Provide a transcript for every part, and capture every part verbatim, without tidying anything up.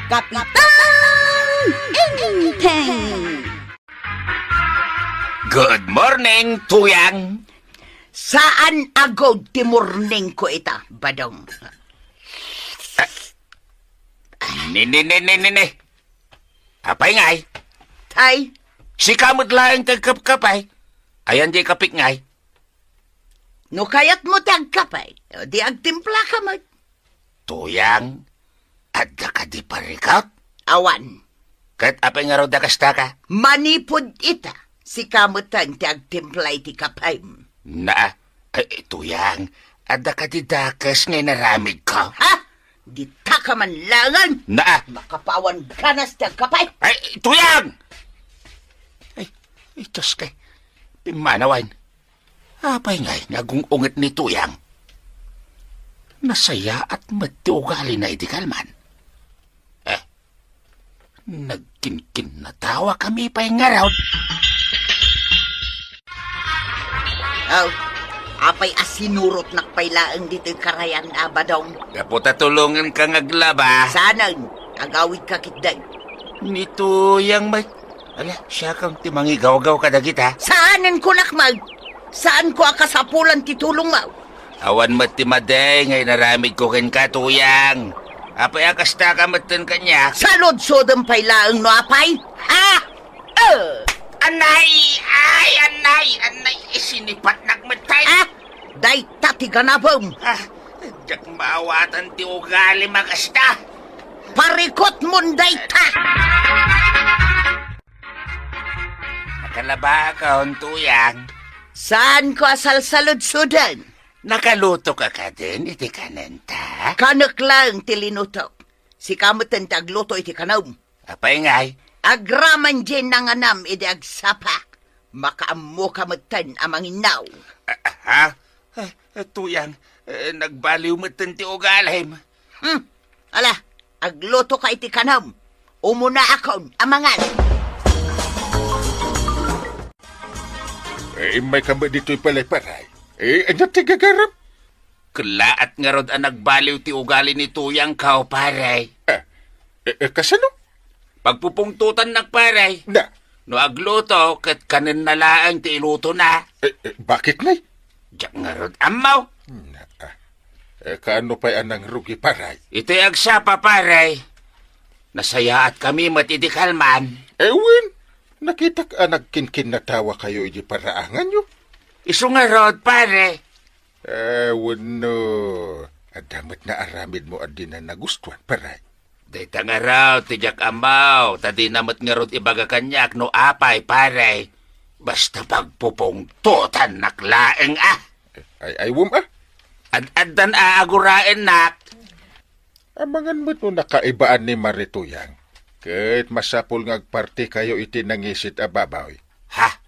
Kapitan Enteng! Good morning, Tuyang! Saan a good ti morning ko ita, Badong. Ah, ni, ni, ni, ni, ni, ni. Apay ngay? Tay? Sika met laeng ti agkapkapay. Ayan di kapik ngay? No kayatmo ti agkapay, di agtimplaka met. Tuyang, adda kadi parikot? Awan. Ket apay ngarud a kasta ka? Manipud ita, sika meten ti agtimpla iti kapayem. Naa, ay, Tuyang, adda kadi dakes nga inaramidko? Ha? Dita ka man laengen? Naa. Makapawan ganas ti agkapay. Ay, Tuyang! Ay, itos kay, pimmanawan. Apay ngay nga agung-unget ni Tuyang? Nasayaat met ti ugalina idi kalman. Eh, nagkinkinnatawa kami pay ngarud. Oh, apay a sinurotnak pay laeng ditoy karayan a Badong? Gapu ta tulongenka nga aglaba. Saanen, agawidka ketdi. Ni Tuyang met. Ala, siakon ti mangigawgaw kadagita. Saanen kunak met. Saanko a kasapulan ti tulongmo. Awan met ti madi nga inaramidko kenka, Tuyang. Apay a kasta ka metten kaniak? Saludsodem pay laeng no apay. Ha? Eh! Anay! Ay, anay! Anay! Isinipatnak met tayo! Ah! Dayta ti ganabem! Ah, diak maawatan ti ugalim a kasta! Parikutmon dayta! Nakalabakon, Tuyang. Saanko a salsaludsoden? Nakaluto ka kadin iti kanenta? Kanek laeng ti linutok. Sika metten ti agluto iti kanem. Apay ngay? Agraman diay nanganam idi agsapa. Makaammoka metten a manginnaw. Ah, ha? Ah, ah, Tuyang, eh, nagbaliw metten ti ugalim. Hmm. Ala, aglutoka iti kanem. Umunaakon a mangan. Eh, immayka met ditoy balay, pare. Eh, ania ti gagarem? Kellaat ngarud a nagbaliw ti ugali ni Tuyangko, pare. Ah, eh, eh, kasano? Pagpupungtotannak, pare. Na? No agluto, ket kanenna laeng ti ilutona. Eh, eh, bakit ngay? Diak ngarud ammo. Na, ah. Eh, kaano pay a nangrugi, pare? Iti agsapa, pare. Nasayaat kami met idi kalman. Eh, wen, nakitak a nagkinkinnatawa kayo idi paraanganyo. Isu ngarud, pare. Eh, wenno, adda met naaramidmo a dina nagustuan, pare? Dayta ngarud ti diak ammo, ta dina met ngarud ibaga kaniak no apay, pare. Basta pagpupungtotannak laeng, ah. Ay, ay, wem, ah. Ad-addan a aguraennak. Amangan met no nakaibaan ni Mare Tuyang. Ket masapul nga agpartikayo iti nangisit a baboy. Ha?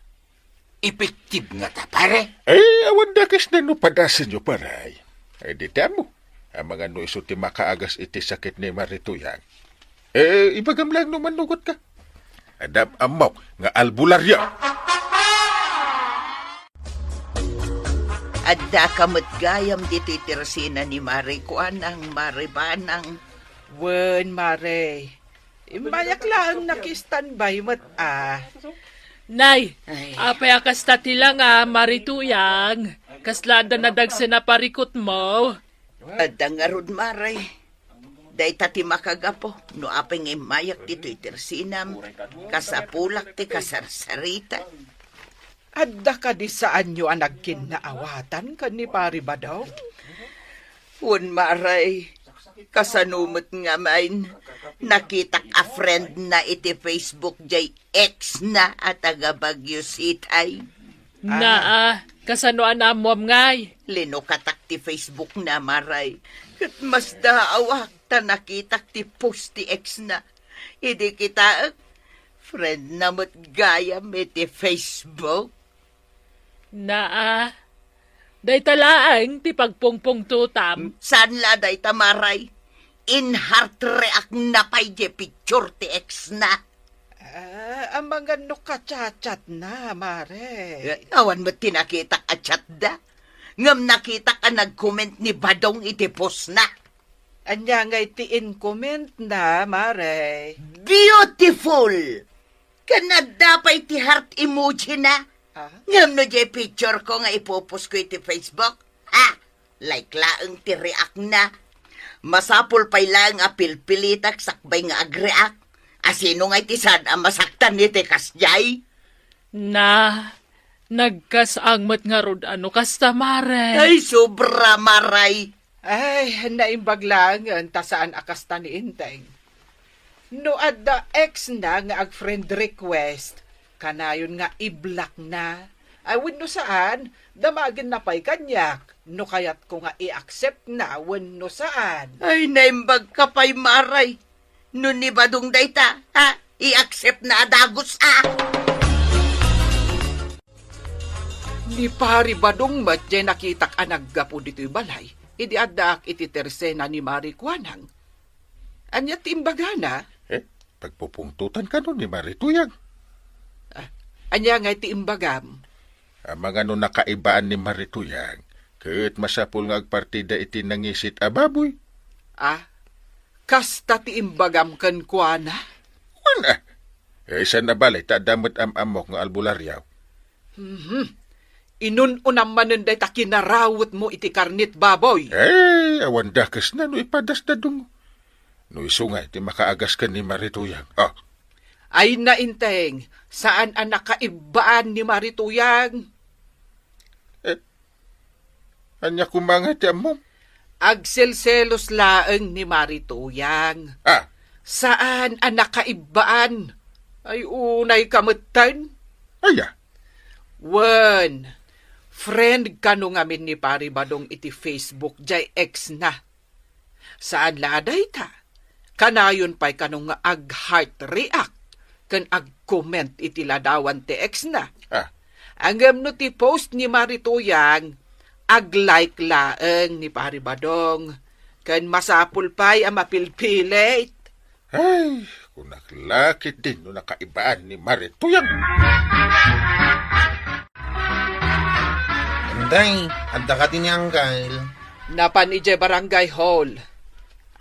Epektibo ngata, pare? Eh, awan dakes na no padasenyo, pare. Eh, di ti ammo. Amangan no isu ti makaagas iti sakit ni Mare Tuyang. Eh, ibagam laeng no mannugot ka. Adda ammok nga albularyo. Addaka met gayam ditoy tersina ni Mare Kuanang, Mare Banang. Wen, Mare. Immayak laeng nakistanbay met, ah. Nay, ay, apay a kasta ti langa, Mare Tuyang? Kasla adda nadagsen a parikutmo? Adda ngarud, Mare. Dayta ti makagapu no apay nga immayak ditoy tersinam, kasapulak ti kasarsarita. Adda kadi saanyo a nagkinnaawatan ken ni Pari Badong? Wen, Mare, kasano met ngamin, nakitak a friend na iti Facebook jay ex na a taga Baguio City. Naa, kasano a naammuam ngay? Linukatak ti Facebook na, Mare, ket masdaawak ta nakitak ti post ti ex na. Idi kitaek, friend na met gayam iti Facebook. Naa, dayta laeng ti pagpungpungtotam. Saan la dayta, Mare. In-heart react na pay jay picture ti ex na. Ah, amangan no ka-chat-chat na, Mare. Eh, awan met ti nakitak a chat da. Ngem nakitak a nag-comment ni Badong iti post na. Ania ngay ti in-comment na, Mare? Beautiful! Ken adda pay ti heart emoji na. Ah? Ngem no diay picture ko nga ipopost ko iti Facebook, ha? Like laeng ti react na. Masapul pay laeng a pilpilitak sakbay nga ag-react. A sino ngay ti saan a masaktan iti kasdiay? Na, nagkasang met ngarud a no kasta, Mare. Ay, sobra, Maray. Ay, naimbag laengen ta saan a kasta ni Enteng. No adda ex na nga ag-friend request, kanayon nga i-block na. Ay, wenno saan, damagenna pay kaniak no kayatko nga i-accept na wenno saan. Ay, naimbag ka pay, Maray. No ni Badong dayta, ha? I-accept na a dagus, a. Ni Pari Badong met diay nakitak a naggapu ditoy balay, idi addaak iti tersena ni Mari Kuanang. Ania ti imbagana? Eh, pagpupungtotan kano ni Mari Tuyang? Ah, ania ngay ti imbagam? Amangan no nakaibaan ni Mari Tuyang, ket masapul nga agpartida iti nangisit a baboy. Ah, kasta ti imbagam kenkuana? Wen, ah. Eh, saan a bale, ta adda met am-ammok nga albularyo. Mhm. Inun-unam manen dayta kinarawetmo iti karnit baboy. Eh, awan dakesna no ipadasda dungo. No isu nga ti makaagas ken ni Mari Tuyang. Ah. Ay, nainteng, saan a nakaibbaan ni Mari Tuyang? Eh, ania koma nga ti ammom? Agselselos laeng ni Mari Tuyang. Ah. Saan a nakaibbaan? Ay, unay ka metten? Aya? Wen, friend kano ngamin ni Pari Badong iti Facebook, diay ex na. Saan la a dayta, kanayon pay kano nga ag-heart react ken ag-comment iti ladawan ti ex na. Ah. Ngem no ti post ni Mari Tuyang, ag-like laeng ni Pari Badong, ken masapul pay a mapilpilit. Ay, kunak la ketdin no nakaibaan ni Mari Tuyang. Inday, adda kadi ni Angkel? Napan idiay barangay hall.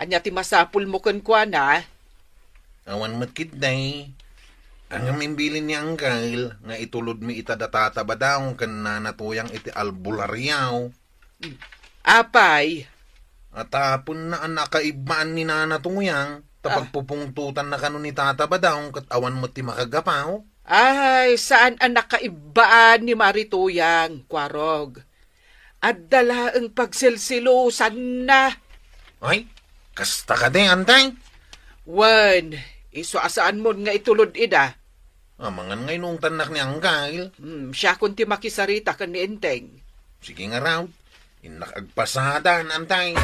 Ania ti masapulmo kenkuana? Awan met ketdi. Ngem imbilin ni Angkel nga itulodmi ita da Tata Badong ken Nana Tuyang iti albularyo. Apay? Atapenna a nakaibbaan ni Nana Tuyang, ta Ah. pagpupungtotanna kano ni Tata Badong ket awan met ti makagapaw. Ay, saan a nakaibbaan ni Mari Tuyang, Kuarog. Adda laeng pagselselosanna. Ay, kasta kadi, Antay? Wen, isu a saanmon nga itulod ida. Amangan nga inungtannak ni Angkel. Hmm, siakon ti makisarita ken ni Enteng. Sige ngarud, innak agpasada, Antay.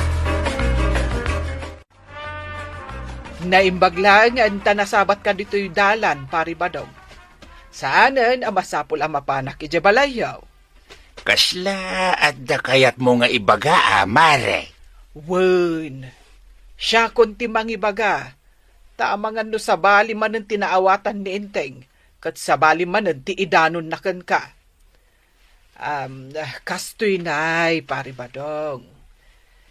Naimbag laeng ta nasabatka ditoy dalan, Pari Badong. Saanen a masapul a mapanak idiay balayyo. Kasla adda kayatmo nga ibaga, a, Mare? Wen, siakon ti mangibaga. Ta amangan no sabali manen ti naawatan ni Enteng, ket sabali manen ti idanonna kenka. Am, kastoy nay, Pari Badong.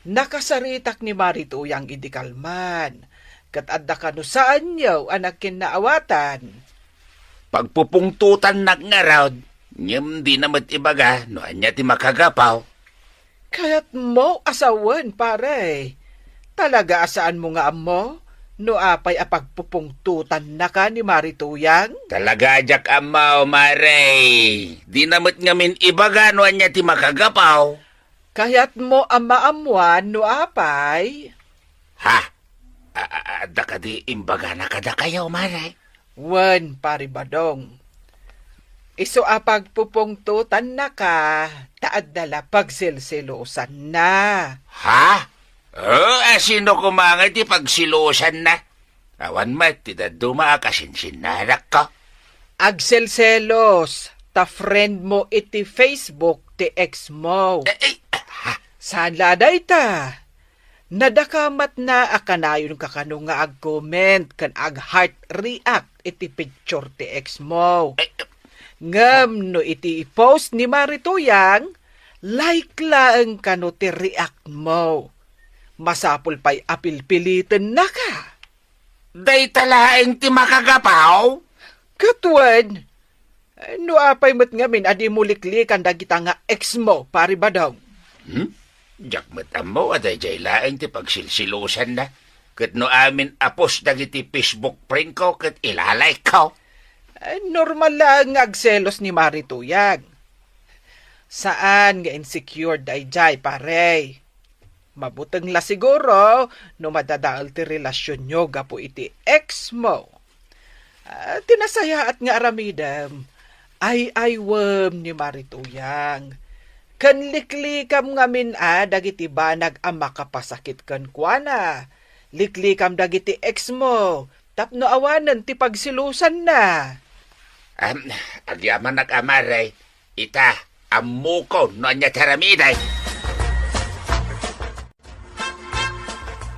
Nakasaritak ni Mari Tuyang idi kalman, ket adda kano saanyo a nagkinnaawatan. Pagpupungtotannak ngarud, ngem dina met ibaga no ania ti makagapaw. Kayatmo a sawen, pare. Talaga a saanmo nga ammo no apay a pagpupungtotannaka ni Mari Tuyang? Talaga a diak ammo, Mare. Dina met ngamin ibaga no ania ti makagapaw. Kayatmo a maammuan no apay? Ha? A-, a-, adda kadi imbagana kadakayo, Mare? Wen, Pari Badong. Isu a pagpupungtotannaka, ta adda la pagselselosanna. Ha? O, a sino koma nga ti pagselosanna? Awan met ti dadduma a kasinsinnarakko. Agselselos, ta friend mo iti Facebook ti ex mo. Eh, eh, ha? Saan la dayta? Nadakamatna a kanayonka kano nga ag-comment ken ag-heart react iti picture ti ex mo. Eh, eh. Ngem no iti i-post ni Mari Tuyang, like laeng kano ti react mo. masapul pay a pilpilitennaka. Dayta laeng ti makagapu? Ket wen, no apay met ngamin a dimo liklikan dagita nga ex mo, Pari Badong? Hmm? Diak met ammo a daydiay laeng ti pagsilsilusanna. Ket no amin a post dagiti Facebook friend ko ket ilalike ko. Eh, normal laeng nga agselos ni Mari Tuyang. Saan nga insecure daydiay, pare. Mabuteng la siguro no madadael ti relasionyo gapu iti ex mo. Ah, ti nasayaat nga aramidem, ay-aywem ni Mari Tuyang. Ken liklikam ngamin a dagiti banag a makapasakit kenkuana. Liklikam dagiti ex mo tapno awanen ti pagsilusanna. Am, agyamanak a, Mare. Ita, ammokon no ania ti aramidek.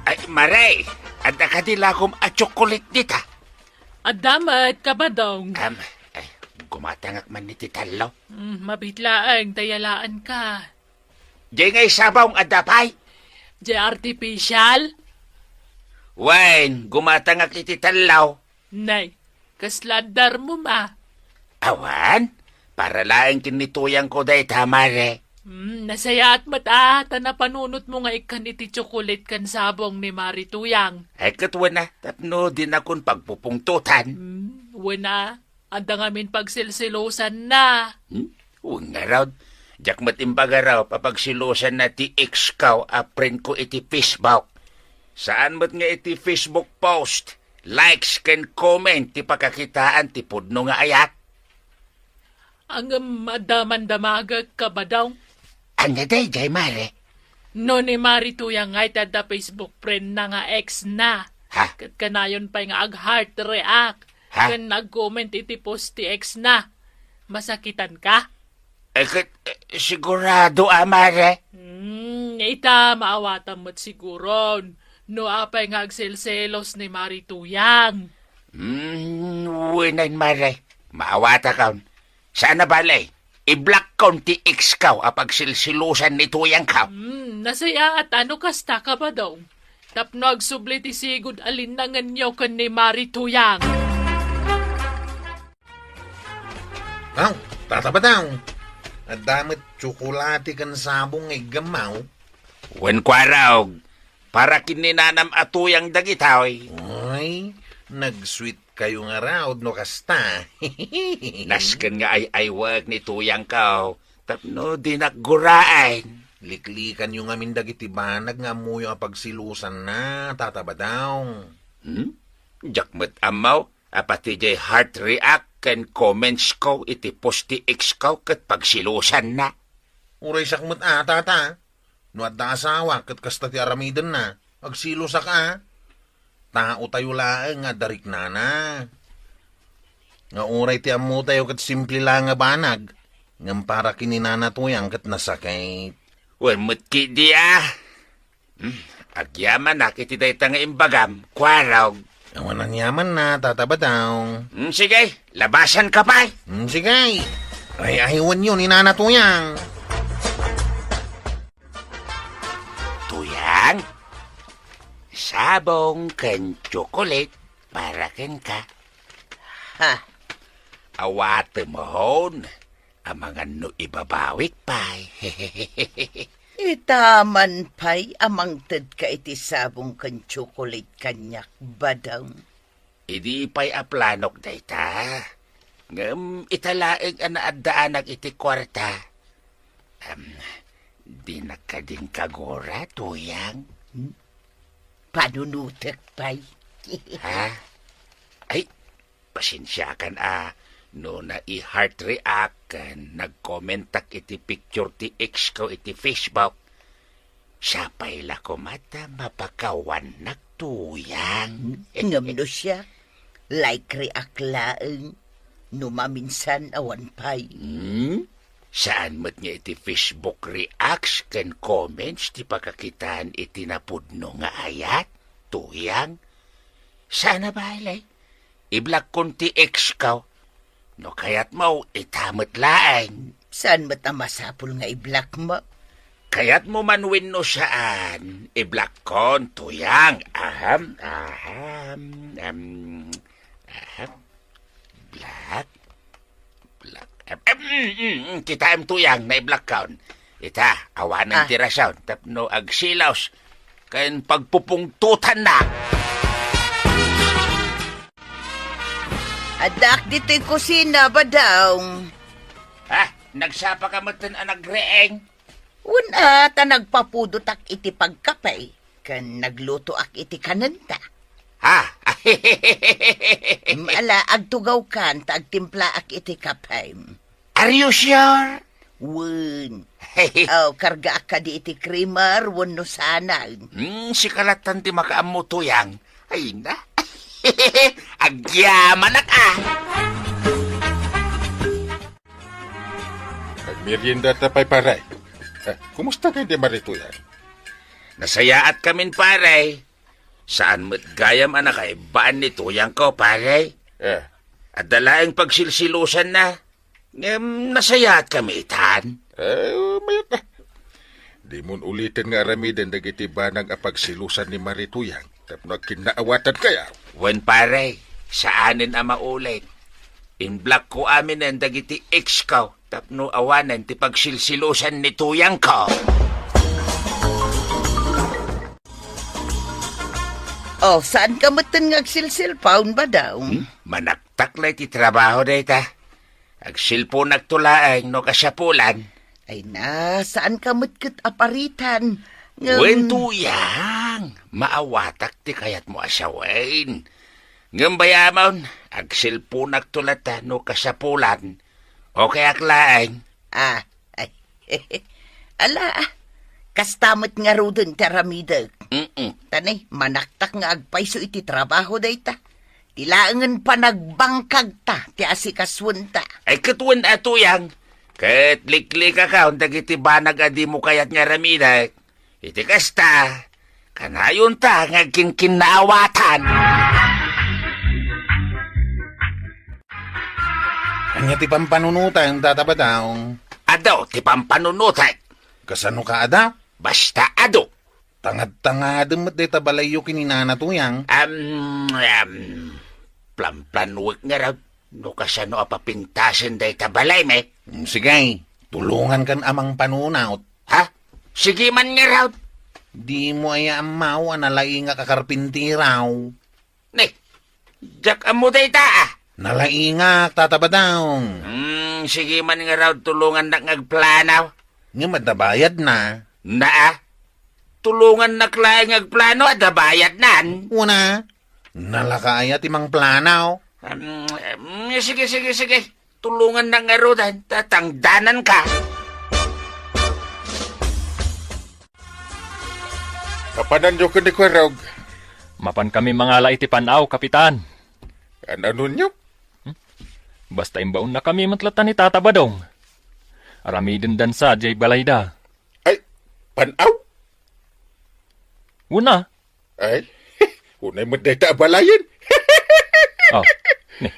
Ay, Mare, adda kadi lakom a tsokolit dita? Adda met, Kabadong. Am, ay, gumatangak man iti tallo. Mm, mabit laeng, ta yalaanka. Diay ngay sabong adda pay? Diay artificial? Wen, gumatangak iti tallo. Nay, kasla addarmo ma? Awan, para laeng ken ni Tuyangko dayta, Mare. Hmm, nasayaat met a, ta napanunotmo nga ikkan iti tsokolit ken sabong ni Mari Tuyang. Ay, ket wen a, tapno dinakon pagpupungtotan. Hmm, wen a, adda ngamin pagsilsilusanna. Hmm? Wen ngarud, diak met imbagarup a pagsilusanna ti ex ko a friend ko iti Facebook. Saan met nga iti Facebook post, likes ken comment ti pakakitaan ti pudno nga ayat. Ngem adda man damagek, Kabadong. Ania daydiay, Mare? No ni Mari Tuyang ngay ti adda Facebook friend na nga ex na. Ha? Ket kanayon pay nga ag-heart react. Ha? Ken nag-comment iti post ti ex na. Masakitanka? Eh, ket, eh, sigurado a, Mare? Hmm, ita, maawatam met siguron. No apay nga agselselos ni Mari Tuyang. Hmm, wen a, Mare. Maawatakon. Saan a bale, i-block kon ti ex ko a pagsilsilusan ni Tuyang ko. Hmm, nasayaat a no kasta, Kabadong. Tapno agsubli ti sigud a linnangenyo ken ni Mari Tuyang. Aw, Tata Badong. Adda met tsokolate ken sabong nga iggammaw. Wen, Kuarog, para ken ni nanam a Tuyang dagitoy. Ay, nag-sweet kayo ngarud no kasta. Nasken nga ay-aywek ni Tuyang ko, tapno dinak guraen. Liklikanyo ngamin dagiti banag nga ammoyo a pagsilusanna, Tata Badong. Hmm? Diak met ammo a pati diay heart react ken comments ko iti post ti ex ko ket pagsilusanna. Uray siak met a, Tata. No adda asawa ket kasta ti aramidenna, agsilosak a. Taotayo laeng nga adda riknana. Nga uray ti ammotayo ket simple la nga banag, ngem para ken ni Nana Tuyang ket nasakit. Wen met ketdi a. Hmm, agyamanak iti dayta nga imbagam, Kuarog. Awan aniamanna, Tata Badong. Hmm, sige, labasanka pay. Hmm, sige. Ay-aywenyo ni Nana Tuyang. Tuyang, sabong ken tsokolit para kenka. Ha? Awatem hon, amangan no ibabawik pay. Ita man pay a mangtedka iti sabong ken tsokolit kaniak, Badong. Idi pay a planok dayta. Ngem ita laeng a naaddaanak iti kuarta. Am, dinak kadi kagura, Tuyang? Hmm? Panunotek pay. Ha? Ay, pasensiakan a no nai-heart react ken nag-commentak iti picture ti ex ko iti Facebook. Siak pay la koma ta mapakawannak, Tuyang. Ngem no siak, like react laeng. No maminsan, awan pay. Hmm? Saan met nga iti Facebook reacts ken comments ti pakakitaan iti napudno nga ayat, Tuyang? Saan a bale, i-block kon ti ex ko. No kayatmo, ita met laeng. Saan met a masapul nga i-block mo? Kayatmo man wenno saan, i-block kon, Tuyang. Aham, aham, em, aham. Black? Black? Em, em, mm, mm, mm, kitaem, Tuyang, nai-block kon. Ita, awanen Ah. ti rason, tapno agsilos ken pagpupungtotanna. Addaak ditoy kusina, Badong. Ha? Nagsapa ka metten a nagreeng? Wen a, ta nagpapudotak iti pagkape, ken naglutoak iti kanenta. Ha? Mm, ala, agtugawkan ta agtimplaak iti kape. Are you sure? Wen. Oh, kargaak kadi iti creamer wenno saan. Hmm, sika lattan ti makaammo, Tuyang. Ay na. Agyamanak, ah. Agmeriendata pay, pare. Ah, kumusta kay di Mari Tuyang? Nasayaat kamin, pare. Saan met gayam a nakaibbaan ni Tuyangko, pare. Eh. Adda laeng pagsilsilusanna. Ngem nasayaat kami itan. Eh, mayat na. Dimon uliten nga aramiden dagiti banag a pagsilusan ni Mari Tuyang tapno agkinnaawatan kayo. Wen, pare, saanen a maulit. Inblockko aminen dagiti ex ko tapno awanen ti pagsilsilusan ni Tuyangko. Oh, saan ka metten nga agsilsilpaon, Badong? Hmm? Manaktak la iti trabaho dayta. Agsilponakto laeng no kasapulan. Ay na, saan ka met ket aparitan? Ngem Wen, Tuyang, maawatak ti kayatmo a sawen. Ngem bayamon, agsilponakto latta no kasapulan. Okay ak laeng. Ah, ay. Ala, ah. Kasta met ngaruden ti aramidek. Mm-mm. Tani, manaktak nga agpayso iti trabaho dayta. Ti laengen panagbangkagta ti asikasuenta. Ay, ket wen a, Tuyang, ket liklikakon dagiti banag a dimo kayat nga aramidek. Iti kasta, kanayonta nga agkinkinnaawatan. Ania ti pampanunotem, Tata Badong? Adu ti pampanunotek. Kasano ka ada? Basta adu. Tangad-tangadem met dayta balayyo ken ni Nana Tuyang. Am, am, planplanuek ngarud no kasano a papintasen dayta balaymi. Mm, sige, tulongankan a mangpanunot. Ha? Sige man ngarud. Dimo aya ammo a nalaingak a karpintero? Ni, diak ammo dayta, ah. Nalaingak, Tata Badong. Hmm, sige man ngarud, tulongannak nga agplano. Ngem adda bayadna. Naa, tulongannak laeng nga agplano, adda bayadnan. Una, nalaka aya ti mangplano? Hmm, hmm, sige, sige, sige. Tulongannak ngaruden, ta tangdananka. Apananyo ken ni Kuarog? Mapan kami mangala iti pan-aw, Kapitan. An-anonyo? Hmm? Basta imbaonnakami met latta ni Tata Badong. Aramidendan sa diay balayda. Ay, pan-aw? Una. Ay, unay met dayta a balayen. Oh, ni,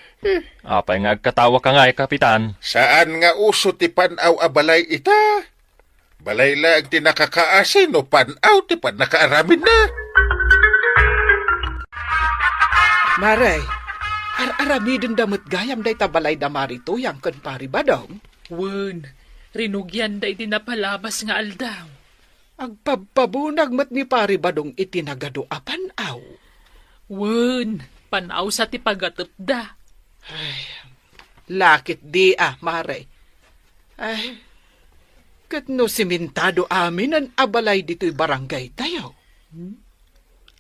apay nga agkatawaka ngay, Kapitan? Saan nga uso ti pan-aw a balay ita. Balay laeng ti nakakaasi no pan-aw ti pannakaaramidna. Mare, ar-aramidenda met gayam dayta balay da Mari Tuyang ken Pari Badong? Wen, rinugianda iti napalabas nga aldaw. Agpabpabunag met ni Pari Badong iti nagadu a pan-aw. Wen, pan-aw sa ti pagatepda. Ay, lakit di a, Mare. Ay, ket no simentado aminen a balay ditoy barangaytayo? Hmm?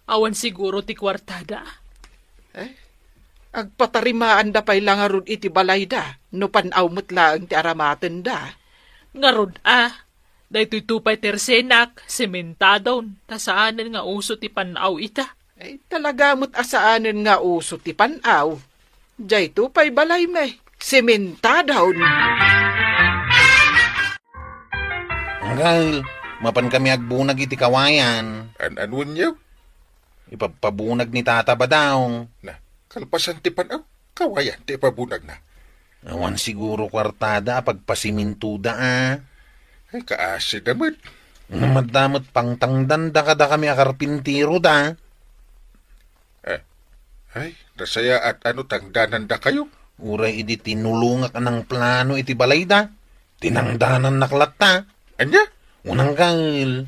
Awan siguro ti kuartada. Eh, agpatarimaanda pay la ngarud iti balayda, no pan-aw met laeng ti aramatenda. Ngarud a, daytoy tupay ti ersenak, sementadon, ta saanen nga uso ti pan-aw ita. Ay, talaga met a saanen nga uso ti pan-aw. Daytoy pay balaymi, sementadon. Anggal, mapan kami agbunag iti kawayan. An-anuenyo? Ipabpabunag ni Tata Badong. Na, kalpasan ti pan-aw, kawayan ti ipabunagna. Awan siguro kuartada a pagpasimintoda a. Ay, kaasida met. Ngem adda met pangtangdanda kadakami a karpintero da. Eh, ay, nasayaat a no tangdanandakayo. Uray idi tinulongak a nangplano iti balayda, tinangdanannak latta. Ania? Unang kael,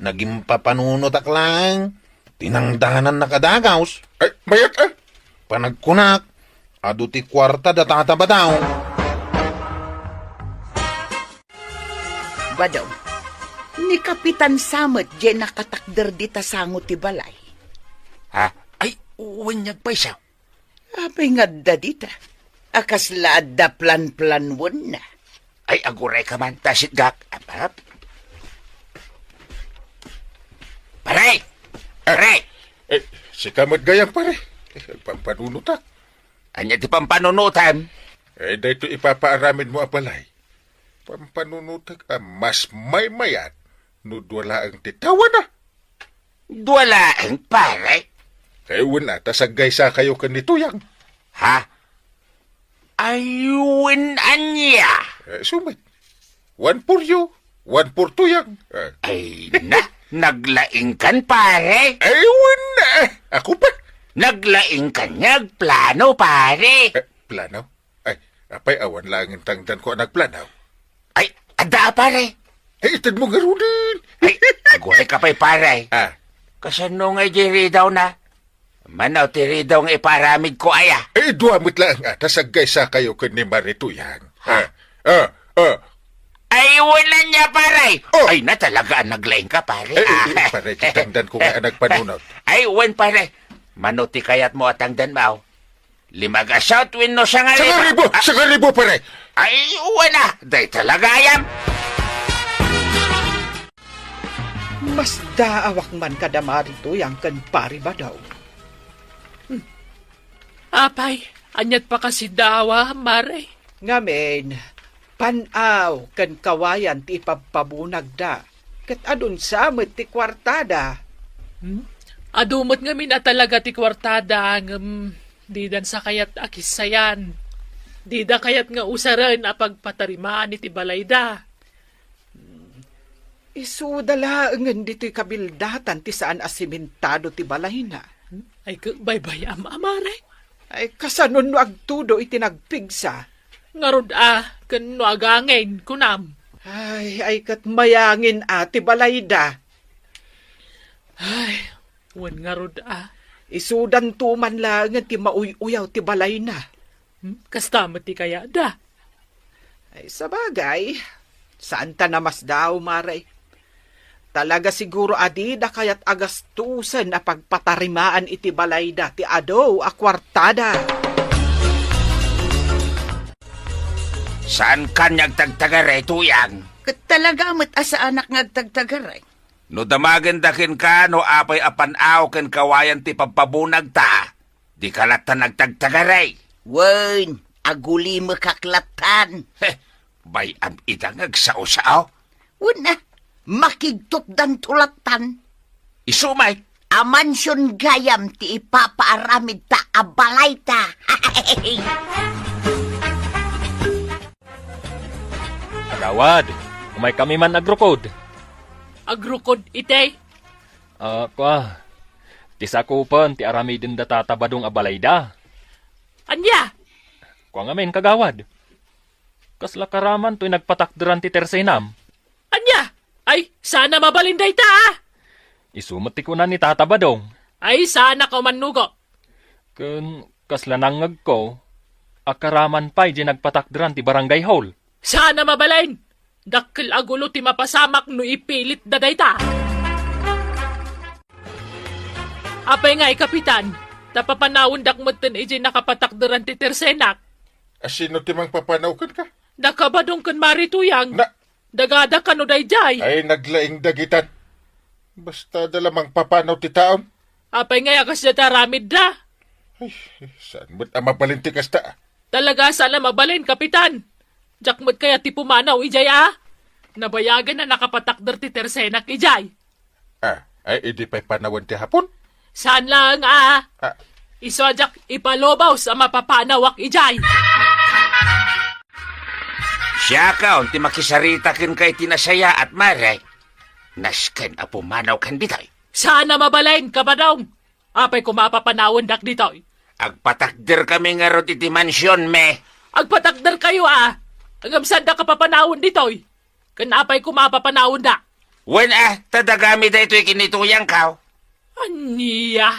nagimpapanunotak laeng, tinangdanannak a dagaus. Ay, mayat, ah. Panagkunak, adu ti kuarta da Tata Badaw. Badaw, ni Kapitan sa met diay nakatakder dita sango ti balay. Ha? Ay, wen, agpayso. Apay nga adda dita? A kasla adda planplanwenna? Ay, agurayka man, ta sitgak. Ap, ap. Pare! Pare! Eh, sika met gayam, pare. Eh, pampanunotak. Ania ti pampanunotam? Eh, daytoy ipapaaramidmo a balay. Pampanunotak a mas maymayat no dua laeng ti tawana. Dua laeng, pare? Eh, wen a, ta saggaysakayo ken ni Tuyang. Ha? Ay, wen ania? Eh, isu met. One for you, one for Tuyang. Eh. Ay, na, naglaingkan, pare. Ay, wen a, eh. Ako pa. Naglaingkan nga agplano, pare. Eh, plano? Ay, apay awan laeng tangdanko a nagplano? Ay, adda, pare. Ay, itedmo ngaruden. Ay, agurayka pay, pare. Ah. Kasano nga idi ridawna? Mano ti ridaw nga ipaaramidko aya? Eh, dua met laeng a, ta saggaysakayo ken ni Mare Tuyang. Ha? Ah, ah, ah. Ay, wen ania, pare. Oh. Ay, na talaga a naglaingka, pare. Eh, eh, eh, pare, ti tangdanko nga a nagpanunot. Ay, wen, pare. Mano ti kayatmo a tangdanmo? Lima gasut wenno sangaribu? Sangaribu! Ah. Sangaribu, pare! Ay, wen a! Dayta la gayam! Masdaawak man kada Mari Tuyang ken Pari Badaw. Hmm. Apay, aniat pakasidaawa, Mare? Ngamin, pan-aw ken kawayan ti ipabpabunagda, ket adunsa met ti kuartada. Hmm? Adu met ngamin a talaga ti kuartada, ngem didansa kayat a kissayan. Dida kayat nga usaren a pagpatarimaan iti balayda. Hmm. Isuda laengen ditoy kabildatan ti saan a simentado ti balayna. Hmm? Ay, ket baybay-am a, Mare. Ay, kasano no agtudo iti nagpigsa? Ngarud a, ken no agangin, kunam. Ay, ay, ket mayangin a ti balayda. Ay, wen ngarud a. Isudanto man laengen ti mauy-uyaw ti balayna. Hmm? Kasta met ti kayatda. Ay, sabagay, saanta a masdaaw, Mare. Talaga siguro a dida kayat a gastusen a pagpatarimaan iti balayda ti adu a kuartada. Saankan nga agtagtagaray, Tuyang? Ket talaga met a saanak nga agtagtagaray. No damagenda kenka, no apay a pan-aw ken kawayan ti pabpabunagta, dika latta nagtagtagaray. Wen, agulimekak lattan. Heh, bay-am ida nga agsao-sao. Wen a, makigtutdanto lattan. Isu met. A mansion gayam ti ipapaaramidta a balayta. Agawad, umaykami man agrukod. Agrukod iti? Ah, kua, ti sakupen ti aramiden da Tata Badong a balayda. Ania? Kua ngamin, kagawad. Kasla karaman toy nagpatakderan ti tersenam. Ania? Ay, saan a mabalin dayta, a? Isu met ti kuna ni Tata Badong. Ay, saanak a mannugop. Ken kasla nangngegko, a karaman pay diay nagpatakderan ti barangay hall. Saan a mabalin! Dakkel a gulo ti mapasamak no ipilitda dayta. Apay ngay, Kapitan, ta papanawendak metten idiay nakapatakderan ti tersenak. A, sino ti mangpapanaw kenka? Daka Badong ken Mari Tuyang. Na- Dagada kano daydiay? Ay, naglaing dagitan. Basta da la mangpapanaw ti taon. Apay ngay a kasdiay ti aramidda? Ay, saan met a mabalin ti kasta? Talaga saan a mabalin, Kapitan. Diak met kayat ti pumanaw idiay a. Nabayagen a nakapatakder ti tersenak idiay. Ah, ay, idi pay panawen ti Hapon? Saan laeng a. Ah. Isu a diak ipalubos a mapapanawak idiay. Siakon ti makisarita kenka iti nasayaat, Mare. Nasken a pumanawkan ditoy. Saan a mabalin, Kabadong. Apay koma a papanawendak ditoy? Agpatakderkami ngarud iti mansionmi. Agpatakderkayo a, ngem saandak a papanawen ditoy? Ken apay koma a papanawenda? Wen a, ta dagami daytoy kinituyangko. Ania?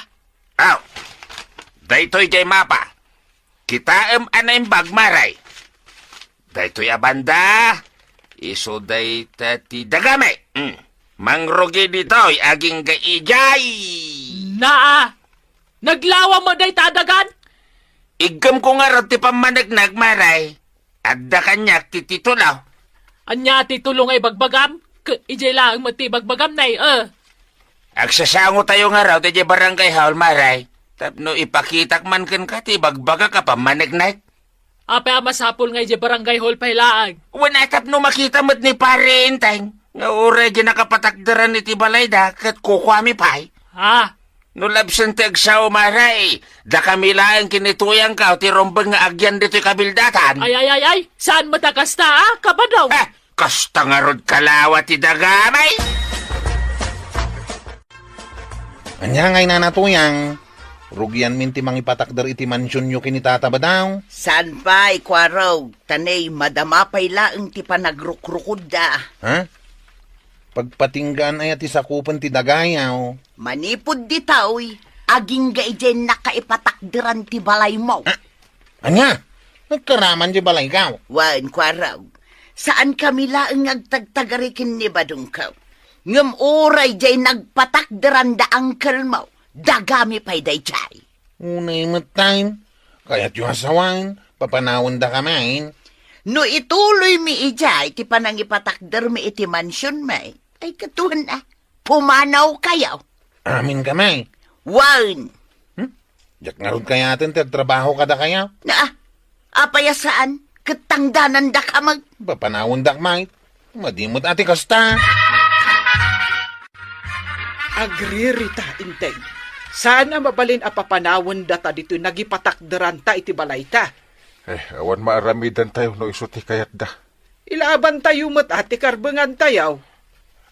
Aw, daytoy jay mapa. Kitaem a naimbag, Mare. Daytoy a banda, isu dayta ti dagami. Mm. Mangrugi ditoy agingga idiay. Naa, naglawa met dayta a dagan? Iggemko ngarud ti pammaneknek, Mare. Adda kaniak ti titulo. Ania a titulo nga ibagbagam? Ket idiay laeng met ti ibagbagam, nay, eh. Agsasangotayo ngarud idiay barangay hall, Mare. Tapno ipakitak man kenka ti ibagbagak a pammaneknek. Apay a masapul nga idiay barangay hall pay laeng? Wen a tapno makita met ni Pare Enteng nga uray diay nakapatakderan iti balayda ket kukuami pay. Ha? No labsen ti agsao, Mare, dakami laeng kinituyangko ti rumbeng nga agyan ditoy kabildatan. Ay, ay, ay, ay! Saan met a kasta, a, Kabadong? Eh, kasta ngarud kalawa ti dagami! Ania ngay, Nana Tuyang? Rugianmin ti mangipatakder iti mansionyo ken ni Tata Badong? Saan pay, Kuarog, ta nay madama pay laeng ti panagrukrukodda. Ha? Pagpatinggaan aya ti sakupen ti dagayaw? Manipud ditoy, agingga idiay nakaipatakderan ti balaymo. Ah, ania? Nagkaraman di balaykaw? Wen, Kuarog, saankami laeng nga agtagtagari ken ni Badongko. Ngem uray diay nagpatakderan da angkelmo, dagami pay daydiay. Unay met tayen, kayatyo a sawen, papanawendakami. No ituloymi idiay ti panangipatakdermi iti mansionmi, ay, ket wen a, pumanawkayo. Amin kami. Wen. Hmm? Diak ngarud kayaten ti agtrabaho kadakayo? Naa, apay a saan? Ket tangdanandaka met. Papanawendak met. Madi met a ti kasta. Agririta, Enteng. Saan a mabalin a papanawendata ditoy nagipatakderanta iti balayta. Eh, awan maaramidantayo no isu ti kayatda. Ilabantayo met a ti karbengantayo.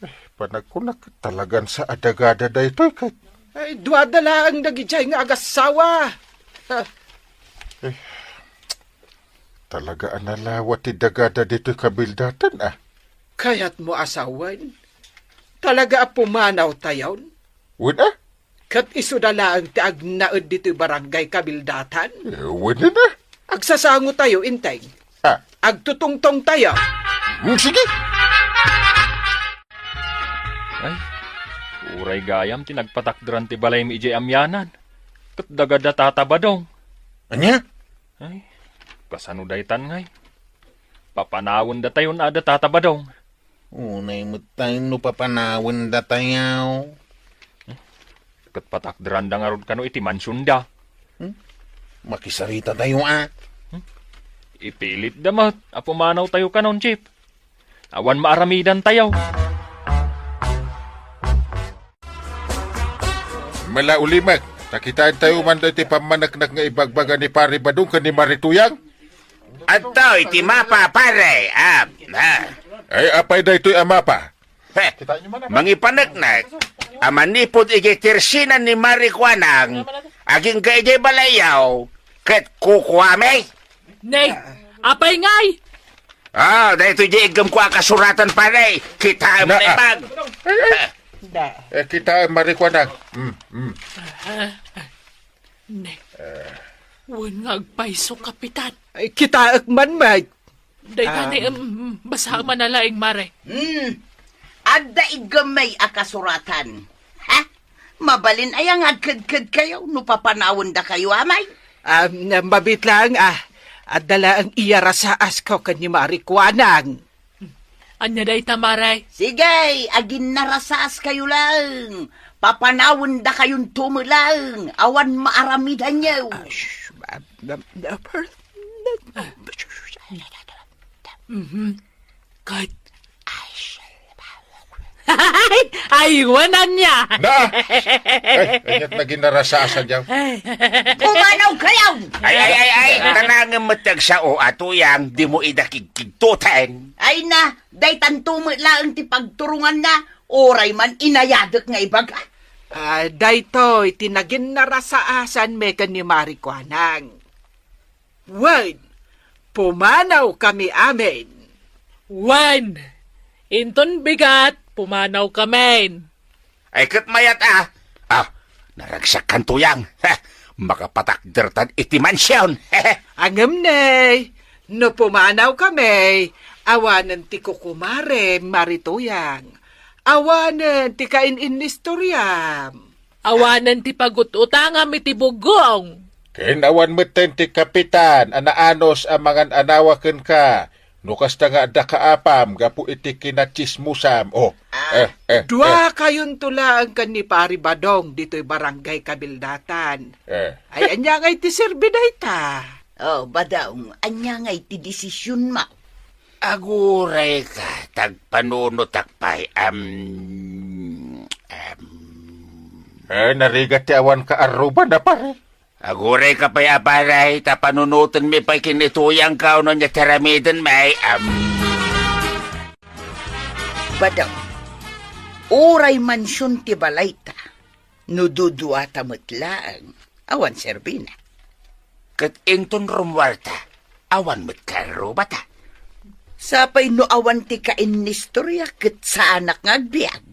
Eh, panagkunak, talagan sa a dagada daytoy ket. Ay, duada laeng dagidiay nga agassawa. Ah. Eh, talaga a nalawa ti dagada ditoy kabildatan, a. Kayatmo a sawen? Talaga a pumanawtayon? Wen, a? Ket isuda laeng ti agnaed ditoy barangay kabildatan? Eh, wen a. Agsasangotayo, Enteng. Ah. Agtutungtongtayo. Hmm, sige. Ay, uray gayam ti nagpatakderan ti balaymi idiay amianan. Ket dagada Tata Badong. Ania? Ay, kasano daytan ngay? Papanawendatayon a da Tata Badong. Unay met tayen no papanawendatayo. Ket patakderanda ngarud kano iti mansionda. Hmm? Makisaritatayo a. Hmm? Ipilitda met a pumanawtayo kanon, Chief. Awan maaramidantayo. Mala ulimek, ta kitaentayo man daytoy pammaneknek nga ibagbaga ni Pari Badong ken ni Mari Tuyang. Adto iti mapa, pare. Ah, ah. Ay, apay daytoy a mapa? Heh, mangipaneknek a manipud idiay tersinan ni Mari Kuanang, agingga idiay balayyo, ket kukuami. Nay, apay ngay? Ah, daytoy di iggemko a kasuratan, pare. Kitaem. Na, ah. Naimbag. Ay, ay. Eh, kitaem, Mari Kuanang. Mm, mm. Ne. Wen nga agpayso, Kapitan. Ay, kitaek man, met. Dayta ni, em, basa man a laeng, Mare. Hmm. Adda iggemmi a kasuratan. Ha? Mabalin aya nga agkedkedkayo no papanawendakayo, amay? Am, mabiit laeng, a. Adda laeng iyarasaasko ken ni Mari Kuanang. Ania dayta, Mare? Sige, aginnarasaaskayo laeng. Papanawendakayonto met laeng. Awan maaramidanyo. Ah, shh, ah, ah, ah, per-, Mhm. Ket, ay, wen ania? Na! Ay, aniat naginnarasaas a diaw. Ay. Pumanaw kayo! Ay, ay, ay, ay, tanangem met ti agsao a Tuyang, dimo ida kigkigtoten. Ay na, daytanto met laeng ti pagturonganna, Uray man inayadek nga ibaga. Ah, daytoy ti naginnarasaasan mi ken ni Mari Kuanang. Wen, pumanaw kami amin. Wen, inton bigat, pumanaw kamin. Ay, ket mayat a. Ah, naragsak kan Tuyang. Makapatakder tan iti mansion. Angem ne, no pumanaw kami, awanen ti kukumarem, Mari Tuyang. Awanen ti kain-innistoriam. Awanen ti pagut-utangam iti bugong. Ken awan metten ti kapitan a naanus a mangan-anawa kenka, no kasta nga adda kaapam gapu iti kinatsismosam. Oh, ah, eh, eh, dua eh. Kayonto laeng ken ni Pari Badong ditoy barangay Kabildatan. Eh. Ay, ania ngay ti serbi dayta? Oh, Badong, ania ngay ti desisionmo? Aguray ka, tagpanunotak pay, am, am. Eh, narigat ti awan ka arruba na, pare. Aguray ka pay a pare, ta panunotenmi pay ken ni Tuyang ka no ania ti aramidenmi, am. Badong, uray mansion ti balayta, no duduata met laeng, awan serbina. Ket inton rummuarta, awan met karrubata. Sapay no awan ti kainnistoria ket saanak nga agbiag.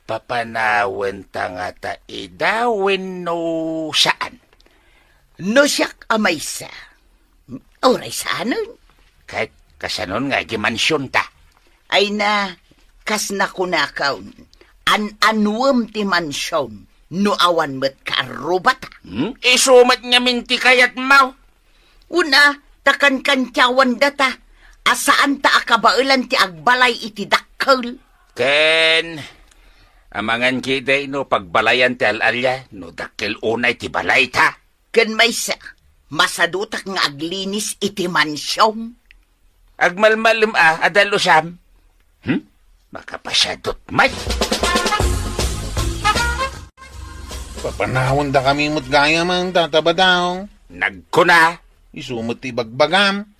Papanawenta ngata ida wenno saan? No siak a maysa, uray saanen. Ket kasanon nga iti mansionta? Ay na, kas nakunakon, an-anuem ti mansion no awan met karrubata. Hmm? Isu met ngamin ti kayatmo? Una, ta kankantiawan data, a saanta a kabaelan ti agbalay iti dakkel. Ken, amangan ketdi no pagbalayan ti al-alia, no dakkel unay ti balayta. Ken maysa, masadutak nga aglinis iti mansion. Agmalmalem a, adal usam. Hmm? Makapasadut met. Papanawendakami met gayam, Tata Badong. Nagkuna. Isu met ti ibagbagam.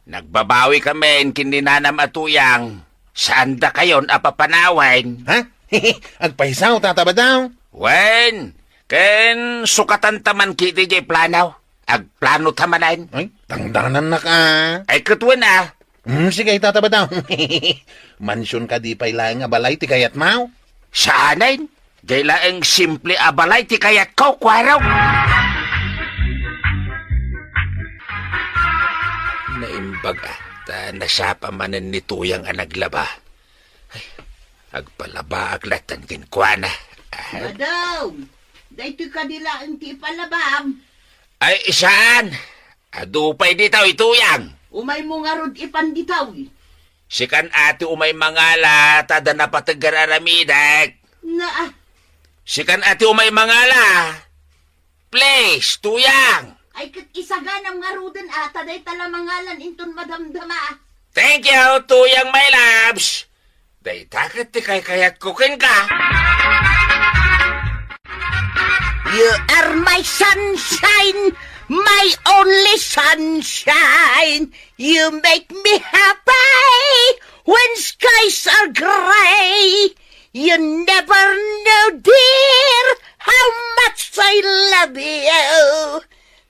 Nagbabawi kami ken ni nanam a Tuyang. Saandakayon a papanawen. Ha? Agpayso, Tata Badong. Wen, ken sukatanta man ketdi diay plano. Agplanota manen. Ay, tangdanannak a. Ay, ket wen a. Hmm, sige, Tata Badong. Mansion kadi pay laeng a balay ti kayatmo? Saanen? Diay laeng simple a balay ti kayatko, kuarok. Naimbag a, ta nasapa manen ni Tuyang a naglaba. Ay, agpalabaak latta kenkuana. Ah. Badong, daytoy kadi laeng ti ipalabam? Ay, saan? Adu pay ditaw, Tuyang. Umaymo ngarud ipan ditaw. Sikan a ti umay mangala, ta adda napateg nga ar-aramidek. Na, ah. Sikan a ti umay mangala. Please, Tuyang. Ay, ket isaganam ngaruden a, ta dayta la mangalan inton madamdama. Thank you, Tuyang, my loves. Dayta ket ti kaykayatko kenka. You are my sunshine, my only sunshine. You make me happy when skies are gray. You never know, dear, how much I love you.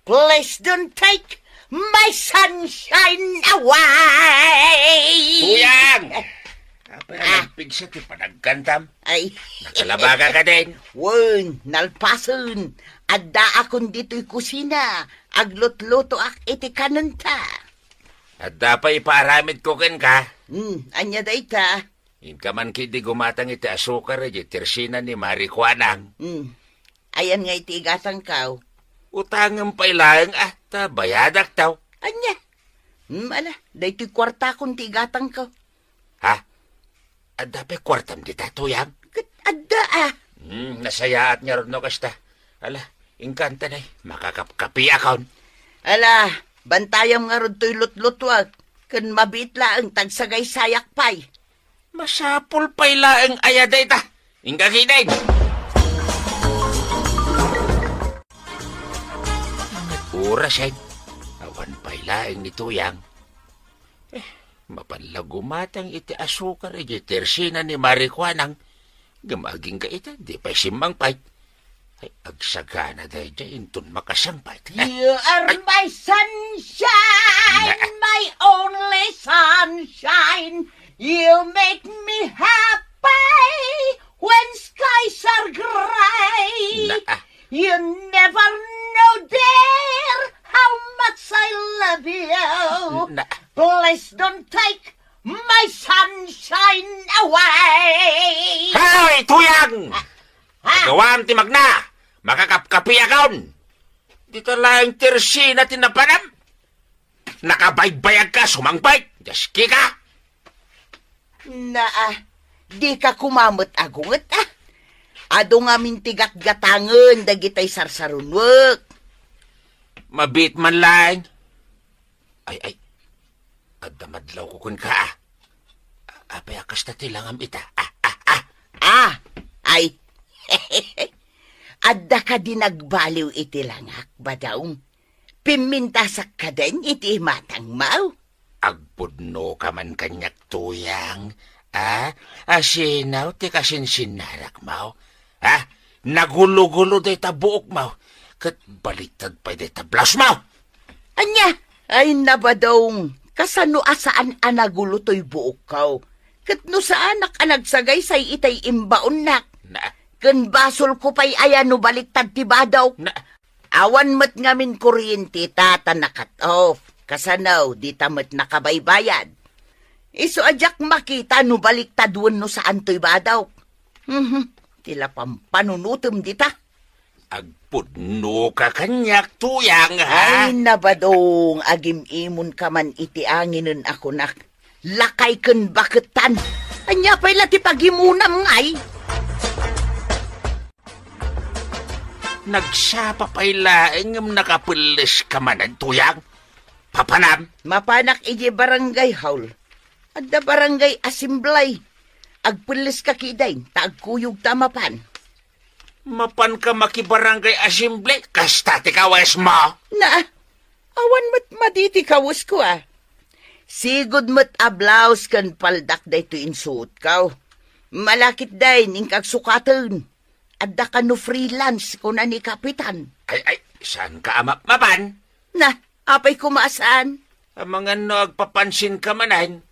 Please don't take my sunshine away. Tuyang! Apay, ah, nagpigsa ti panagkantam? Ay. Nakalabaka kadin? Wen, nalpasen. Addaakon ditoy kusina. Aglutlutoak iti kanenta. Adda pay ipaaramidko kenka? Hmm, ania dayta? Inka man ketdi gumatang iti asukar iti tersina ni Mari Kuanang. Hmm. Ayan nga iti igatangko. Utangem pay laeng a, ta bayadak taw. Ania? Hmm, ala, daytoy kuartakon ti igatangko. Ha? Adda pay kuartam dita, Tuyang? Ket adda a. Hmm, nasayaat ngarud no kasta. Ala, inkanto nay, makakapkapiakon. Ala, bantayam ngarud toy lutlutuak, ken mabiit laeng ta agsagaysayak pay. Masapul pay laeng aya dayta. Inka ketdin. Orasen, awan pay laeng ni Tuyang. Eh, Mapan la gumatang iti asukar iti tersina ni Mari Kuanang. Ngem agingga ita, di pay simmangpet. Ay, agsagana daydiay inton makasangpet. You are my sunshine, my only sunshine. You make me happy when skies are gray. Na, ah. You never know, dear, how much I love you. Na. Please don't take my sunshine away. Hoy, Tuyang! Ah, ah. Agawam ti magna! Makakapkapiakon! Dita laeng tersina ti napanam? Nakabaybayag ka, sumangpet! Dios, kika! Na, ah, dika koma met agunget, ah. Adu ngamin ti gatgatangen dagitay sarsarunwek. Mabiit man laeng. Ay, ay. Adda madlawko kenka, ah. Apay a kasta ti langam ita? Ah, ah, ah. Ah, ay. Adda kadi nagbaliw iti langak, Badong? Pimmintasak kaden iti imatangmo? Agpudnoka man kaniak, Tuyang, a? Asino ti kasinsinnarakmo? A? Nagulogulo dayta buokmo, ket baliktad pay dayta blousemo. Ania? Ay, na, Badong, kasano a saan a nagulo toy buokko? Ket no saanak a nagsagaysay itay imbaonnak, na, ken basolko pay aya no baliktad ti badok? Na, Awan met ngamin kuryente ita ta na-cut off. Kasano, dita met nakabaybayad. Isu a diak makita no baliktad wenno saan toy badok. Mhm, ti la pampanunotem dita. Agpudnoka kaniak, Tuyang, ha? Ay, na, Badong, agim-imonka man iti anginen a kunak. Lakay ken baketan. Ania pay la ti pagimonam ngay? Nagsapa pay laeng ngem nakapelleska manen, Tuyang. Papanam? Mapanak idiay barangay hall. Adda barangay assembly. Agpelleska ketdin, ta agkuyogta a mapan. Mapanka makibarangay assembly, kasta ti kawesmo? Na, awan met madi ti kawesko, a. Sigud met a blouse ken paldak daytoy insuotko. Malakit dayta inka agsukaten. Adda kano freelance, kuna ni Kapitan. Ay, ay, saanka a mapmapan? Na, apay koma a saan? Amangan no agpapansinka manen.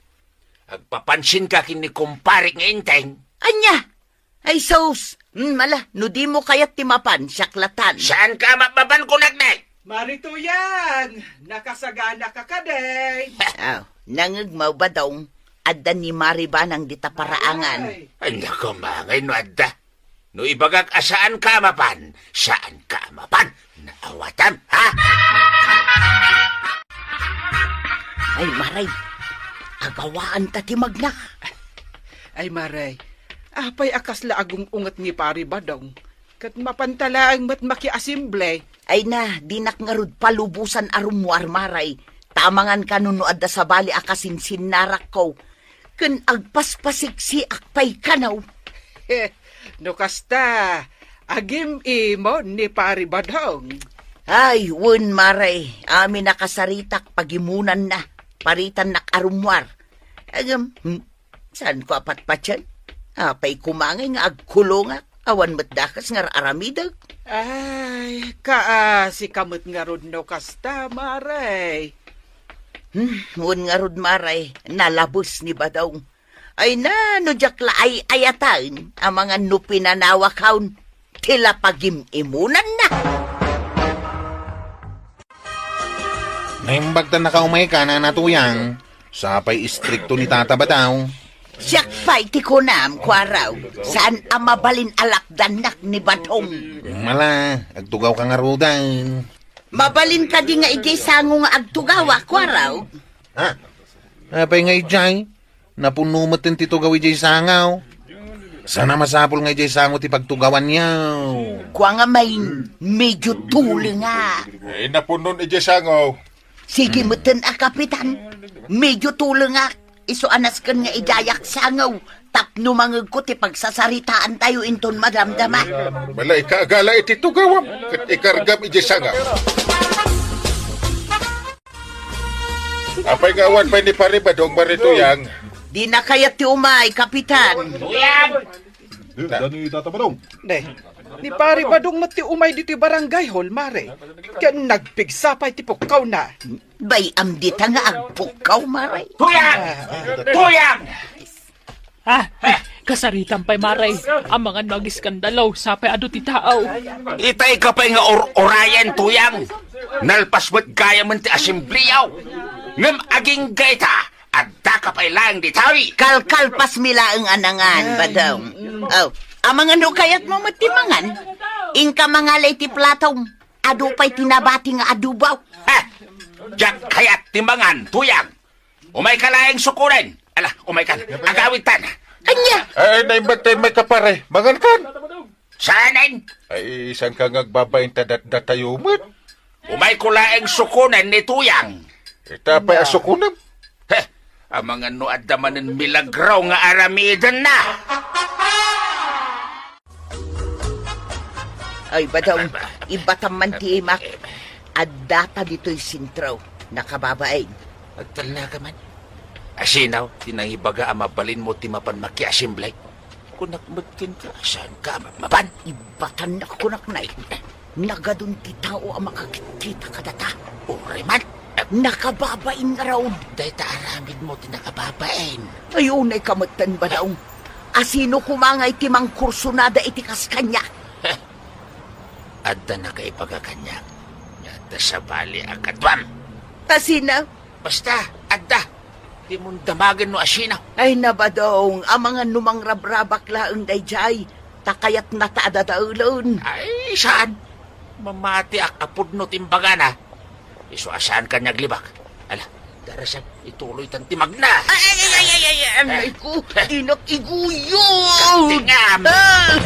Agpapansinka ken ni kumparek nga Enteng. Ania? Ay, sus! Hmm, mala, no dimo kayat ti mapan, siak latan. Saanka a mapmapan, kunak, ne? Mari Tuyang, nakasaganaka kadi? Aw, nangngegmo, Badong, adda ni Mari Banang dita paraangan. Ay. Ania koma ngay no adda? No ibagak a saanka a mapan, saanka a mapan. Naawatam, ha? Ay, Mari, agawaanta ti magna. Ay, Mari, apay a kasla agung-unget ni Pari Badong? Ket mapanta laeng met makiasemble. Ay na, dinak ngarud palubosan a rummuar, Mari. Ta amangan kano no adda sabali a kasinsinnarakko. Ken agpaspasiksiak pay kano. No kasta, agim-imo ni Pari Badong. Ay, wen, Mari. Amin a kasaritak pagimonanna. Paritannak a rummuar. Agem, hmm, saanko a patpatien? Apay koma ngay nga agkulongak? Awan met dakes nga ar-aramidek. Ay, kaasika met ngarud no kasta, Mari. Hmm, wen ngarud, Mari, nalabes ni Badong. Ay na, no diak la ay-ayaten, amangan no pinanawak haun, ti la pagim-imonanna. Naimbag ta nakaumay ka, Nana Tuyang. Sapay istrikto ni Tata Badong. Siak pay ti kunam, Kuarog. Saan a mabalin a lapdannak ni Badong. Mala, agtugawka ngaruden. Mabalin kadi nga idiay sango nga agtugawak, Kuarog? Ha? Apay nga idiay? Napuno met ti tugaw idiay sango. Saan a masapul nga idiay sango ti pagtugawanyo? Kua nga main, medyo tuleng nga. Ay, napunon idiay sango. Sige, hmm, metten a, Kapitan. Medyo tulengak. Isu a nasken nga idiayak sango. Tapno mangegko ti pagsasaritaantayo inton madamdama. Malay ka agala iti tugawam, ket ikargam idiay sango. Apay nga awan pay ni Pare Badong, Mare Tuyang? Dina kayat ti umay, Kapitan. Tuyang! Dani, Tata Badong. Ne, ni Pare Badong met ti umay ditoy barangay hall, Mare. Ken nagpigsa pay ti pukkawna. Bay-am dita nga agpukkaw, Mare. Tuyang! Ah, ah. Tuyang! Ah, kasaritam pay, Mare. Amangan no agiskandalo, sapay adu ti tao. Itay ka pay nga or-orayan, Tuyang. Nalpas met gayamen ti asemblea. Ngem agingga ita, adda ka pay laeng ditoy. Kalkalpasmi laeng a nangan, Badong. Oh, amangan no kayatmo met ti mangan. Inka mangala iti platom. Adu pay ti nabati nga adubo. Ha! Diak kayat ti mangan, Tuyang. Umayka laeng sukonen. Ala, umaykan. Agawidtan. Ania? Ay, naimbag tayo may kapare. Mangankan. Saanen? Ay, saan ka nga agbabain ta dat-, datayo met? Umayko laeng sukonen ni Tuyang. Ita pay a sukonem? Heh, amangan no adda manen milagro nga aramidenna. Ay, Badong, ibatam man ti imak. Addata ditoy sentro. Nakababain. Agtalna ka man. Asino ti nangibaga a mabalinmo ti mapan makiasemble? Kunak met kenka, saan ka a mapmapan? Ibatannak kunak, Nay. Nagadun ti tao a makakitkita kadata. Uray man. Nakababain ngarud. Dayta aramidmo ti nakababain. Ay, unay ka metten, Badong. Asino koma ngay ti mangkursunada iti kas kaniak? Adda nakaibaga kaniak nga adda sabali a kaduam. Asino? Basta, adda. Dimon damagen no asino. Ay, na, Badong, amangan no mangrabrabak laeng daydiay, ta kayatna ta a dadaelen. Ay, saan? Mamatiak a pudno ti imbagana. Isu a saanka nga aglibak. Ala, darasan, ituloytan ti magna. Ay, ay, ay, ay, ay, ay, ay, anay ko, dinak iguyod. Kantingam. Ah!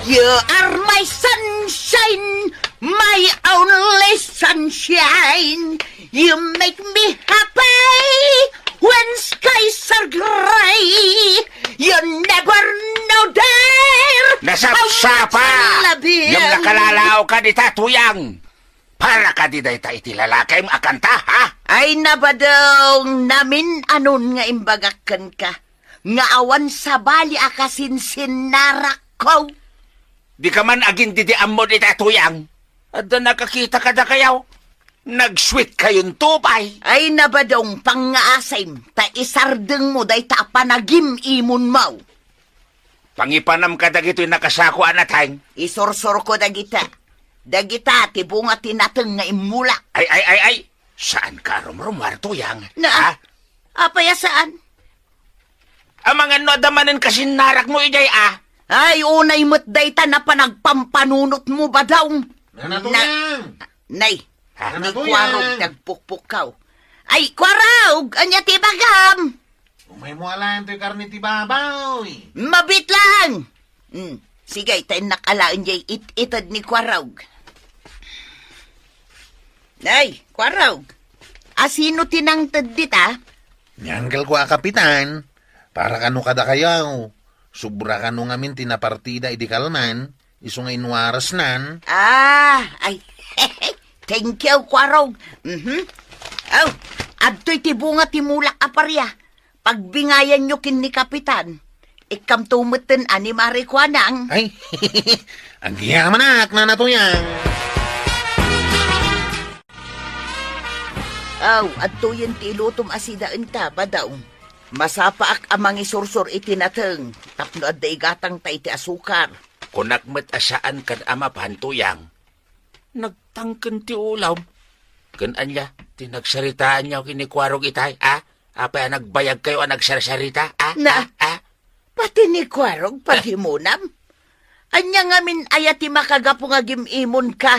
You are my sunshine, my only sunshine. You make me happy when skies are gray. You never know, dear, how much I love you. Nasapsapa! Ngem nakalalaw ka dita, Tuyang. Para kadi dayta iti lalakem a kanta, ha? Ay, na, Badong, namin-anon nga imbagak kenka nga awan sabali a kasinsinarakko. Dika man agindidiammod ita, Tuyang. Adda nakakita kadakayo. Nag-sweet kayonto pay. Ay, na, Badong, pangngaasim, ta isardengmo dayta a panagim-imonmo. Pangipanam kadagitoy nakasako a nateng. Isursurko dagita. Dagita ti bunga ti nateng nga immulak. Ay, ay, ay, ay. Saanka a rumrumuar, Tuyang? Na, ha? Apay a saan? Amangan no adda manen kasinnarakmo idiay, a? Ay, unay met dayta a panagpampanunotmo, Badong. Nana, Tuyang! Nay, ha? Nana, Tuyang! Ni Kuarog ti agpukpukkaw. Ay, Kuarog, ania ti ibagam? Umaymo alaen toy karne ti baboy. Mabiit laeng! Hmm, sige, ta innak alaen jay it-ited ni Kuarog. Nay, Kuarog, asino ti nangted dita? Ni angkelko a kapitan, para kano kadakayo, sobra kano ngamin ti napartida idi kalman, isu nga inuarasnan. Ah, ay, thank you, Kuarog. Mhm. Aw, adtoy ti bunga ti mulak a paria. Pagbingayanyo ken ni Kapitan. Ikkamto metten a ni Mare Kuanang. Ay, agyamanak, Nana Tuyang. Aw, adtoyen ti ilutom a sidaenta, Badong. Masapaak a mangisursor iti nateng tapno adda igatangta iti asukar. Kunak met a saankan a mapan, Tuyang. Nagtangken ti ulam. Ken ania ti nagsaritaanyo ken ni Kuarog itay, a? Apay a nagbayagkayo a nagsarsarita, a? Na, a? A? Pati ni Kuarog, pagimunam? Ania ngamin aya ti makagapu nga gim-imonka?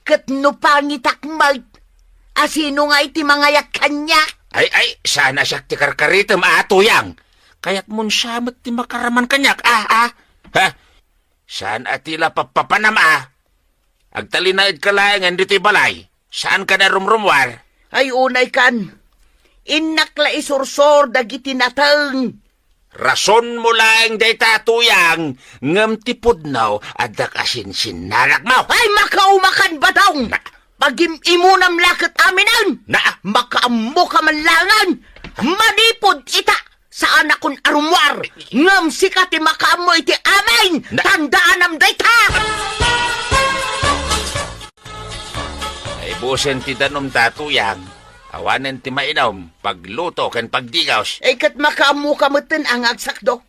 Ket no pangitak met, asino nga iti mangayat kaniak? Ay, ay, saan a siak ti karkaritem, a, Tuyang? Kayatmon siak met ti makaraman kaniak, a, a? Ha? Saan a ti la pappapanam, a? Agtalinaedka laengen ditoy balay. Saankan a rumrumuar. Ay, unaykan. Innak la isursor dagiti nateng. Rasonmo laeng dayta, Tuyang, ngem ti pudno adda kasinsinnarakmo. Ay, makaumakan, Badong! Na- Pagim-imunam la ket aminen. Na, makaammo ka man laengen. Manipud ita, saanakon a rummuar. Ngem sika ti makaammo iti amin. Na, tandaanam dayta. Ay, busen ti danum ta, Tuyang. Awanen ti mainom, pagluto ken pagdigos. Ay, ket makaammo ka metten a nga agsakdo.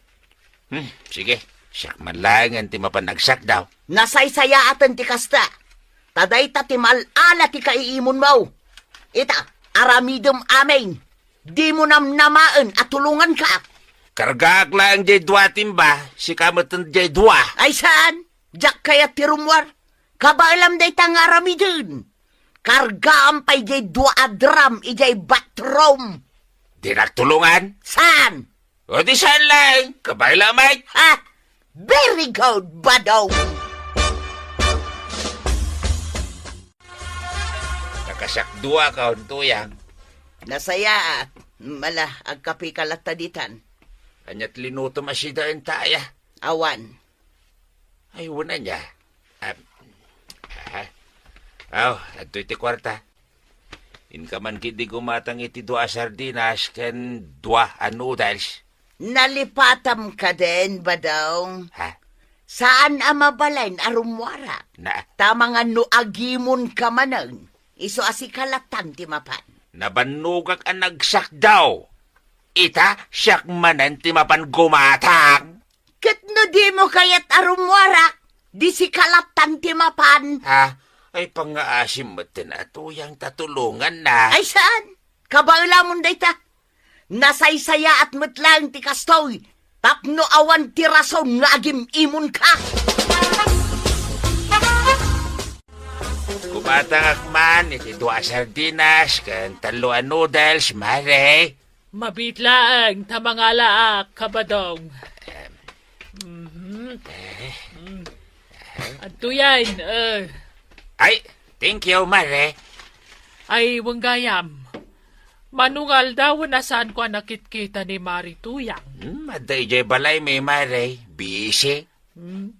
Hmm, sige. Siak man laengen ti mapan agsakdaw. Nasaysayaaten ti kasta. Ta dayta ti mal-ala ti kaiimunmo. Ita, aramidem amin. Dimo namnamaen a tulonganka. Kargaak laeng jay dua a timba, sika metten jay dua. Ay saan? Diak kayat ti rummuar. Kabaelam dayta nga aramiden. Kargaam pay jay dua a drum idiay bathroom. Dinak tulongan? Saan? O di saan laeng, kabaelam met. Ha? Very good, Badong. Nakasakdua ka, Tuyang. Nasayaat. Mala, agkapika latta ditan. Aniat linutom a sidaen ta aya? Awan. Ay, wen aya. Ah, ah. Aw, adtoy ti kuarta. Inka man ketdi gumatang iti dua a sardinas ken dua a noodles. Nalipatam kadin, Badong. Ha? Saan a mabalin a rummuarak. Na? Ta mangan no agimonka manen, isu a sika lattan ti mapan. Nabannogak a nagsakdaw. Ita, siak manen ti mapan gumatang. Ket no dimo kayat a rummuarak, di sika lattan ti mapan. Ha? Ay, pangngaasim metten a Tuyang ta tulonganna. Ay, saan? Kabaelamon dayta. Nasaysayaat met laeng ti kastoy, tapno awan ti rason nga agim-imonka. Gumatangak man iti dua a sardinas ken tallo a noodles, Mare. Mabiit laeng ta mangalaak, Kabadong. Em. Mhm. Eh. Mm. Adtoy, eh. Ay, thank you, Mare. Ay, wen gayam. Mano nga aldaw a saanko a nakitkita ni Mare Tuyang? Hmm, adda idiay balaymi, Mare. Busy. Hmm.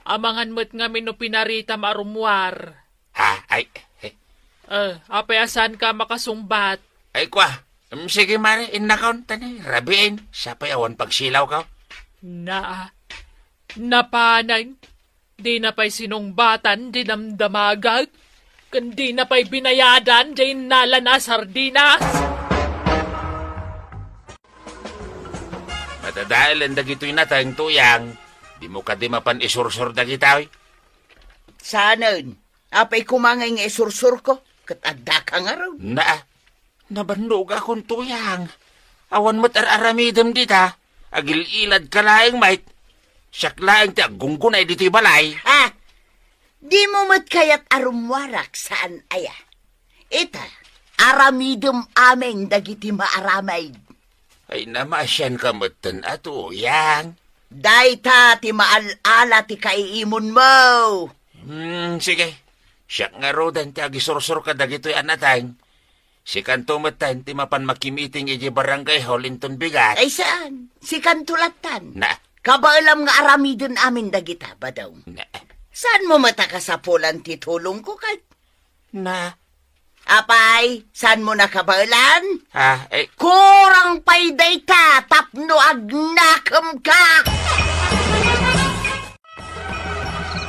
Amangan met ngamin no pinaritam a rummuar. Ha? Ay, eh. Eh, apay a saanka makasungbat? Ay, kua. Em, sige, Mare, innakon, ta ni, rabiin. Sapay awan pagsilawko. Na, napanan, dina pay sinungbatan diay damdamagak, ken dina pay binayadan diay innalan a sardinas. Matadaelen dagitoy nateng, Tuyang. Dimo kadi mapan isursor dagitoy? Saanen. Apay koma nga isursor ko, ket addaka ngarud. Na, nabannogakon, Tuyang. Awan met ar-aramidem dita. Agil-iladka laeng met. Siak laeng ti aggunggunay ditoy balay. Ha? Dimo met kayat a rummuarak, saan aya? Ita, aramidem amin dagiti maaramid. Ay, namasianka metten a Tuyang. Dayta ti maal-ala ti kaiimonmo. Hmm, sige. Siak ngaruden ti agisursor kadagitoy a nateng. Sikanto metten ti mapan makimiting idiay barangay hall inton bigat. Ay, saan? Sikanto lattan. Na. Kabaelam nga aramiden amin dagita, Badong. Na. Saanmo met a kasapulan ti tulongko ket? Na. Apay, saanmo nakabaelan? Ah, eh. Kurang pay dayta tapno agnakemka!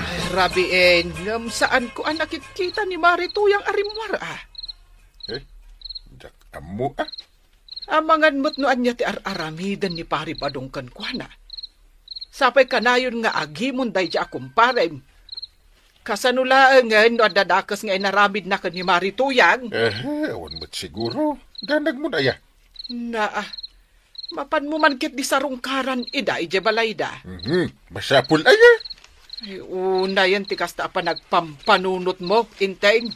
Ay, rabiin, ngem saanko a nakitkita ni Mare Tuyang a rimmuar, a. Eh, diak ammo, a. Amangan met no ania ti ar-aramiden ni Pari Badong kenkuana. Sapay kanayon nga agimon daydi a kumparem. Kasano laengen no adda dakes nga inaramidna ken ni Mari Tuyang? Eh, awan met siguro. Danagmon aya? Naa, mapanmo man ketdi sarungkaran ida idiay balayda. Mhm, masapul aya? Ay, unayen ti kasta a panagpampanunotmo, Enteng.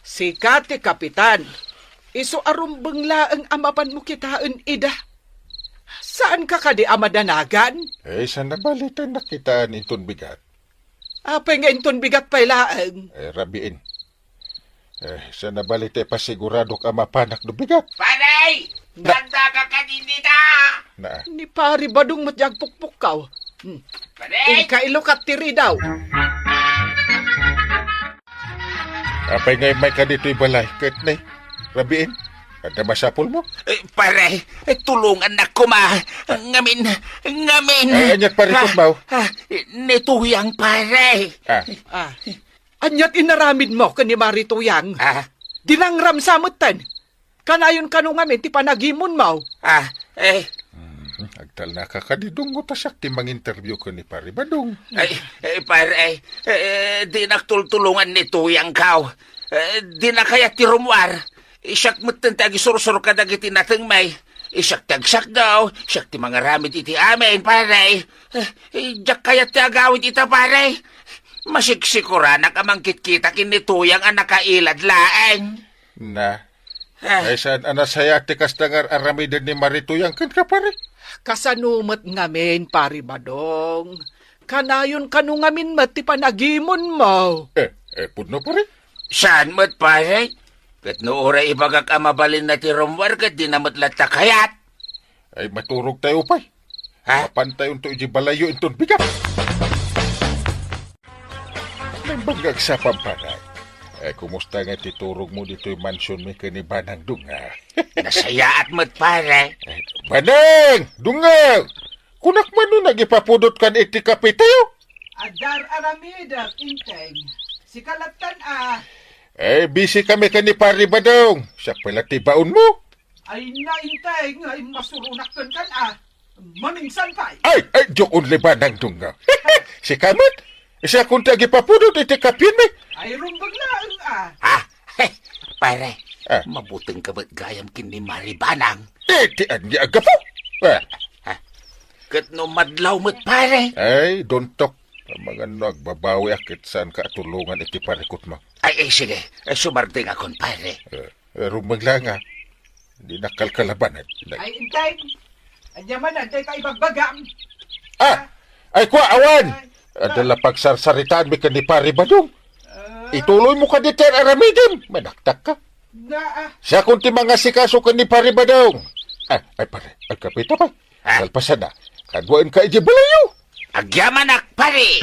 Sika ti kapitan. Isu a rumbeng laeng a mapanmo kitaen ida. Saanka kadi a madanagan? Eh, saan a bali ti nakitaan inton bigat? Apay nga inton bigat pay laeng? Eh, rabiin. Eh, saan a bali ti ipasiguradok a mapanak no bigat? Pare! Na- Nanda ka kadin dita! Na. Ni Pari Badong met di agpukpukkaw. Hmm. Pare! Inka ilukat ti ridaw. Apay nga immayka ditoy balay, ket ne, rabiin? Adda masapulmo? Eh, pare, eh, tulongannak koma. Ngamin, ngamin. Ay, aniat, pare, Kutmaw? Ah, ni Tuyang, pare. Ah. Ah, aniat inaramidmo ken ni Mari Tuyang? Ah. Dinangram sa metten. Kanayon kano ngamin ti panagimonmo? Ah, eh. Hmm, agtalnaka kadi, Dunggo, ta siak ti manginterview ken ni Pare Badong. Ay, eh, pare, eh, eh, dinak tultulongan ni Tuyangko. Eh, dina kayat ti rummuar. Siak metten ti agisursuro kadagiti natengmi. Siak ti agsakdaw, siak ti mangaramid iti amin, pare. Eh, eh, diak kayat ti agawid ita, pare. Masiksikuranak a mangkitkita ken ni Tuyang a nakailad laeng. Na. Ah. Ay, saan a nasayaat ti kasta nga ar-aramiden ni Mari Tuyang kenka, pare? Kasano met ngamin, Pare Badong? Kanayon kano ngamin met ti panagimonmo? Eh, eh, pudno, pare? Saan met, pare? Ket no uray ibagak a mabalinna ti rummuar ket dina met latta kayat. Ay, maturogtayo pay. Ha? Mapantayonto iti balayyo inton bigat. Naimbag nga agsapam, pare. Eh, kumusta nga ti turogmo ditoy mansionmi ken ni Banang Dunga? Nasayaat met, pare. Eh, Banang Dunga! Kunak man no nagipapudot kan iti kape tayo? Adda ar-aramidek, Inteng. Sika lattan a. Eh, busy kami ken ni Pare Badong. Siak pay la ti baonmo. Ay, naintay nga immasuronak kenkan a. Maminsan pay. Ay, ay, joke only, Banang Dunga. Sika met, siakon ti agipapudot iti kapienmi. Ay, rumbeng laeng a. Ah, pare, ah, mabuteng ka met gayam ken ni Mari Banang. Iti ania a gapu? Ah. Ah, ket no madlaw met, pare. Ay, don't talk. Amangan no agbabawiak ket saanka a tulongan iti parikutmo. Ay, eh, sige. Eh, sumardengakon, pare. Eh. Eh, rumbeng laeng a. Dinak kalkalabanan. Ay, Inteng. Ania man, adda ita ibagbagam. Ah! Ay, kua, awan! Ay, adda la pagsarsaritaanmi ken ni Pare Badong. Ah. Ituloymo kadi ti ar-aramidem. Manaktak ka. Na, ah. Siakon ti mangasikaso ken ni Pare Badong. Ah, ay, pare, agkapita pay. Ha? Kalpasanna, kaduaenka idiay balayyo. Agyamanak, pare!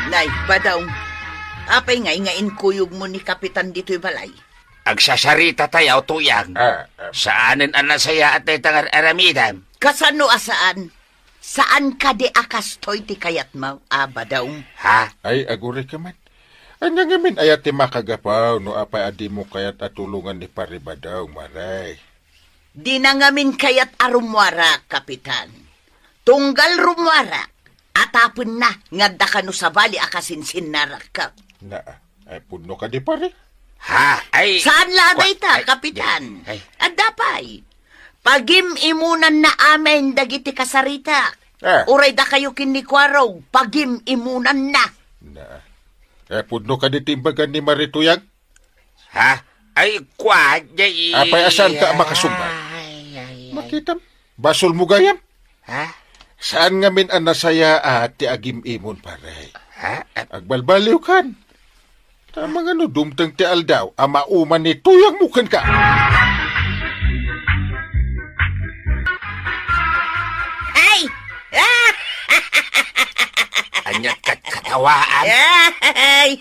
Nay, Badong, apay ngay nga inkuyogmo ni Kapitan ditoy balay? Agsasarita tayo, Tuyang. Ah, ah. Saanen a nasayaat dayta nga ar-aramidem. Kasano a saan? Saan kadi a kastoy ti kayatmo, a Badong? Ha? Ay, aguray ka man. Ania ngamin aya ti makagapu no apay a dimo kayat a tulongan ni Pare Badong, Mari? Dina ngamin kayat a rummuarak, Kapitan. Tunggal rummuarak, atapenna nga adda kano sabali a kasinsinnarakka. Na, ay, pudno kadi, pare? Ha? Ay, saan la dayta, ay, Kapitan? Ay. Adda pay. Pagim-imunanna amin dagiti kasaritak. Ah. Uray dakayo ken ni Kuarog, pagim-imunanna. Na. Eh, pudno kadi ti imbagan ni Mari Tuyang? Ha? Ay, kua, jay. Apay, a saanka a makasungbat? Ay, ay, ay. Makitam, basolmo gayam. Ha? Saan ngamin a nasayaat ti agim-imon, pare? Ha? Agbalbaliwkan. Tama nga no dumteng ti aldaw a mauman ni Tuyangmo kenka. Ay! Ania ket katawaan? Ay!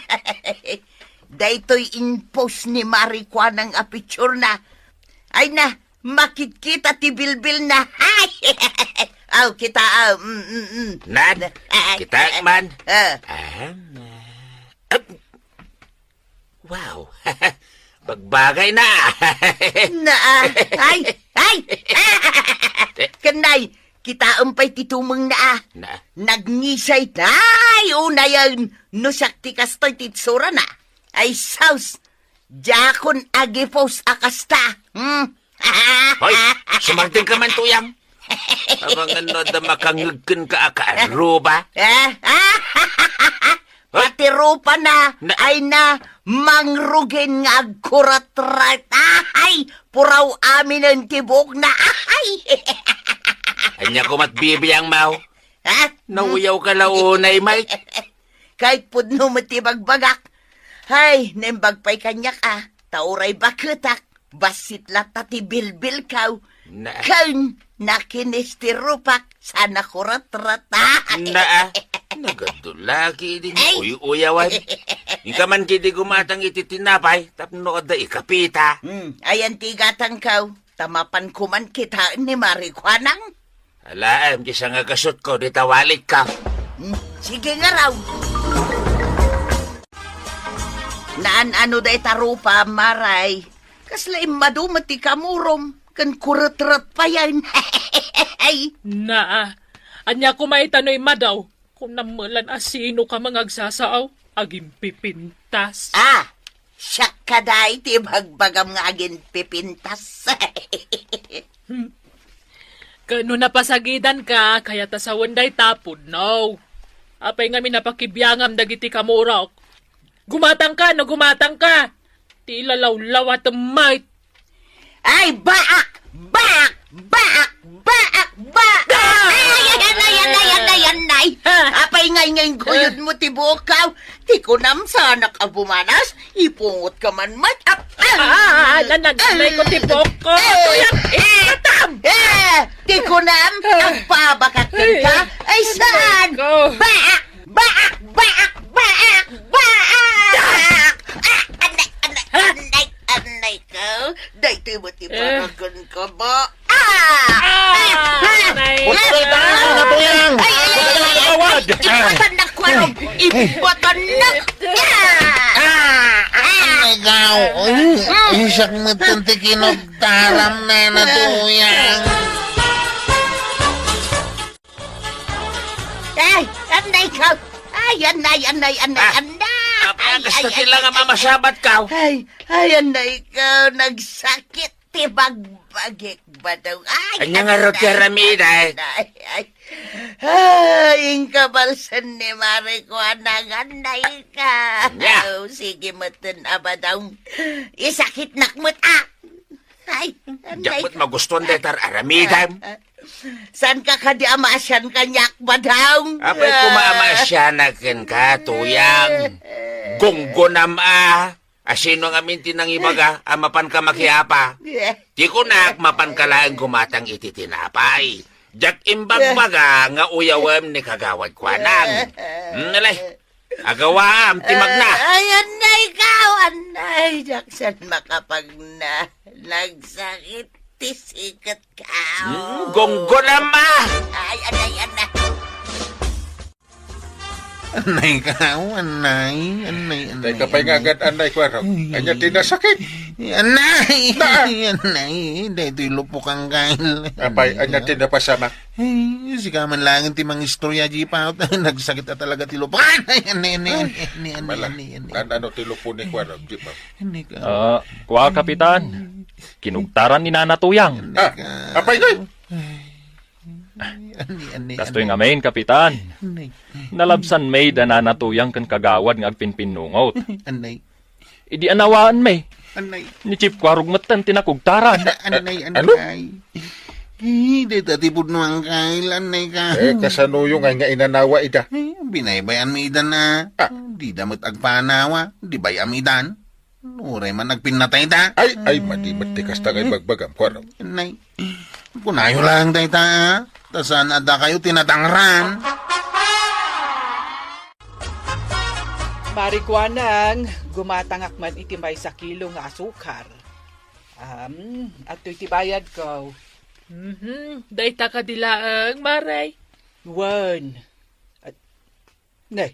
Daytoy in-post ni Mari Kuanang a picture na. Ay na, makitkita ti bilbilna. Ay! Aw, kita, aw, mm, mm, mm. Nan, ay, kita ay, man. Ah. Ah, na. Ag-, wow. Bagbagay na. Na, ah. Ay, ay. Ken nay, kitaem pay ti tumengna, ah. Na. Nagnisay, ay, unayen, no siak ti kastoy ti itsurana. Ay, sus. Diakon agi-post a kasta. Hmm? Hoy, sumardeng ka man, Tuyang. Amangan no adda makangngeg kenka a kaaruba. Eh? Hoy. Pati rupana, na- ay na, mangrugin nga agkuratrat. Ay, puraw aminen ti buokna. Ay. Ania komat bibiangmo? Ha? Nauyaw ka la unay, Mike. Ket pudno met ti bagbagak. Hay, naimbag pay kaniak a, ta uray baketak, bassit latta ti bilbilko. Na- Ken nakinis ti rupak, saan a kuratrat. Na, ah, nagadu Aki din Ay! uy-uyawan. Inka man kidi gumatang iti tinapay, tapno adda ikapita. Hmm, ayan ti gatangkaw. Ta mapan kuman kitaen ni Mari Kuanang. Alaem, ti sangagasutko, di tawalitko. Hmm, sige nga raw. Naan-ano dayta rupa, Maray. Kasla immadu met ti kamurom, ken kuretret payen. Ay. Naa, ania koma ita no immadu? Kunam melan a sino ka nga agsasao, agimpipintas. Ah, siak kadi ti ibagbagam nga agimpipintas. Hmm. Ken no napasagidan ka, kayat a sawen dayta pudno. Apay ngamin a pakibiangam dagiti kamurok? Gumatang ka, no gumatang ka. Ti ilalawlawatem met. Ay, baak! Baak! Baak! Baak! Baak! Ah! Ay, ay, ay, ay, ay, ay, ay, ay, ay. Ah! Apay ngay ngay guyod mo ti bukaw? Ti kunam saanak a bumanas, ipungot ka man met. Ah, ah, ah, ah, nan-, nan-, nanay ko ti buko. Eh, Tuyang, eh, ikatam! Eh, ti kunam, ah, agpabakak ka? Ay, ay, saan? Ko. Baak! Baak! Baak! Baak! Baak! Ah! Anay! Anay! Anay! Anay ko! Daytoy mo ti Eh. Paragon ko, ba? Ah! Ah! Ah! Anay! Hospital tayo, mga tuyang! Ay, ay, ay, ay, ay! Ay! Ay! Ipatan na kwarong! Ipatan na! Ah! Ah! Ah! Anay ka! Ay, ay, siak met ti kinugtaram na natuyang. Ay, anay ka. Ay, anay, anay, anay, Ah, anay. Apay, Ay, kasta ay, ti ay, lang ay, nga ay, mamasabat ka. Ay, ay, anay ka. Nagsakit ti bagbagik, Badong. Ay, Anya nga anay, rod ti aramid, ay? Anay, ay. Ay, inkabalsan ni Mari Kuanang, anay ka. Anya? Oh, sige, meten, Abadong. Isakitnak met, ah. Ay, anay. Diak met magustuan dayta aramidem. Ah, ah. Saan ka kadi a maasian kaniak, Badong? Apay, koma a maasianak kenka, Tuyang. Gunggonam a. A sino ngamin ti nangibaga a mapanka makiapa? Ti kunak, mapanka laeng gumatang iti tinapay. Diak imbagbaga nga uyawem ni Kagawad Kuanang. Hmm, nalay. Agawaam ti magna. Ah, ay, anay ka, anay. Diak sen makapagna. Nagsakit ti siket ka. Hmm, gunggonam a. Ay, anay, anay. Anay ka, oh, anay, anay, anay, Tay ka pay nga anay. Agad anay, Kuarog. Ay, Anya ti nasakit? Anay! Na! Anay! Daytoy lupokan, Kyle. Apay, anya ti napasamak? Ay, sika man lang ti mangistorya, Jipa. Nagsakit a talaga ti lupokan. Ay, anay, anay, anay, anay, anay, Mala, anay, anay. Kan ano ti lupo ni Kuarog, Jipa? Anay ka. Ah, kua, Kapitan. Kinugtaran ni Nana Tuyang. Anay ka. Ah, apay, Kyle? Ay. Anay, anay, Kastoy anay. Ngamin, Kapitan. Anay. Nalabsan mi da Nana Tuyang ken Kagawad nga agpinpinnungot. Anay. Idi anawaan mi. Anay. Ni Chief Kuarog metten ti nakugtaran. Anay, anay. Ano? Ay, dayta ti pudno, Angkay. Anay ka. Eh, kasanoyo nga nga inanawa ida? Eh, binaybay-an mi ida na. Ah. Dida met agpanawa. Di bay-am idan. Uray man agpinnatay da. Ay, ay, madi met ti kasta nga ibagbagam, Kuarog. Nay, kunayo lang dayta, ta saan a dakayo tinatangran? Mari Kuanang, gumatangak man iti maysa kilo nga asukar. Am, adtoy ti bayadko. Mhm, dayta kadi laeng, Mare. Wen. At, ne,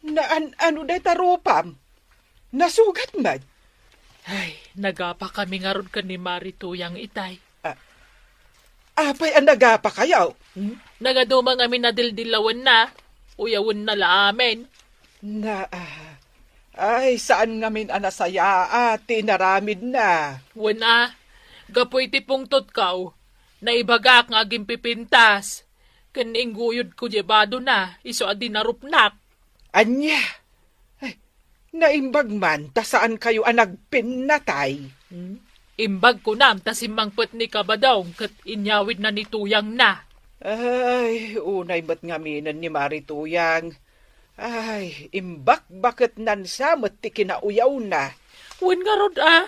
Naan-ano dayta rupam? Nasugat met? Ay, nagapakami ngarud ken ni Mari Tuyang itay. Ah, apay a nagapakayo? Hmm? Nagaduma ngamin a dildilawennana, uyawenna la amin. Na, ah, ay, saan ngamin a nasayaat ti inaramidna. Wen a, gapu iti pungtotko, naibagak nga agimpipintas. Ken ingguyodko diay badona, isu a dinarupnak. Ania? Ay, naimbag man ta saankayo a nagpinnatay. Hmm? Imbag kunam ta simmangpet ni Kabadong ket inyawidna ni Tuyangna. Ay, unay met ngaminen ni Mari Tuyang. Ay, imbakbaketnan sa met ti kinauyawna. Wen ngarud a,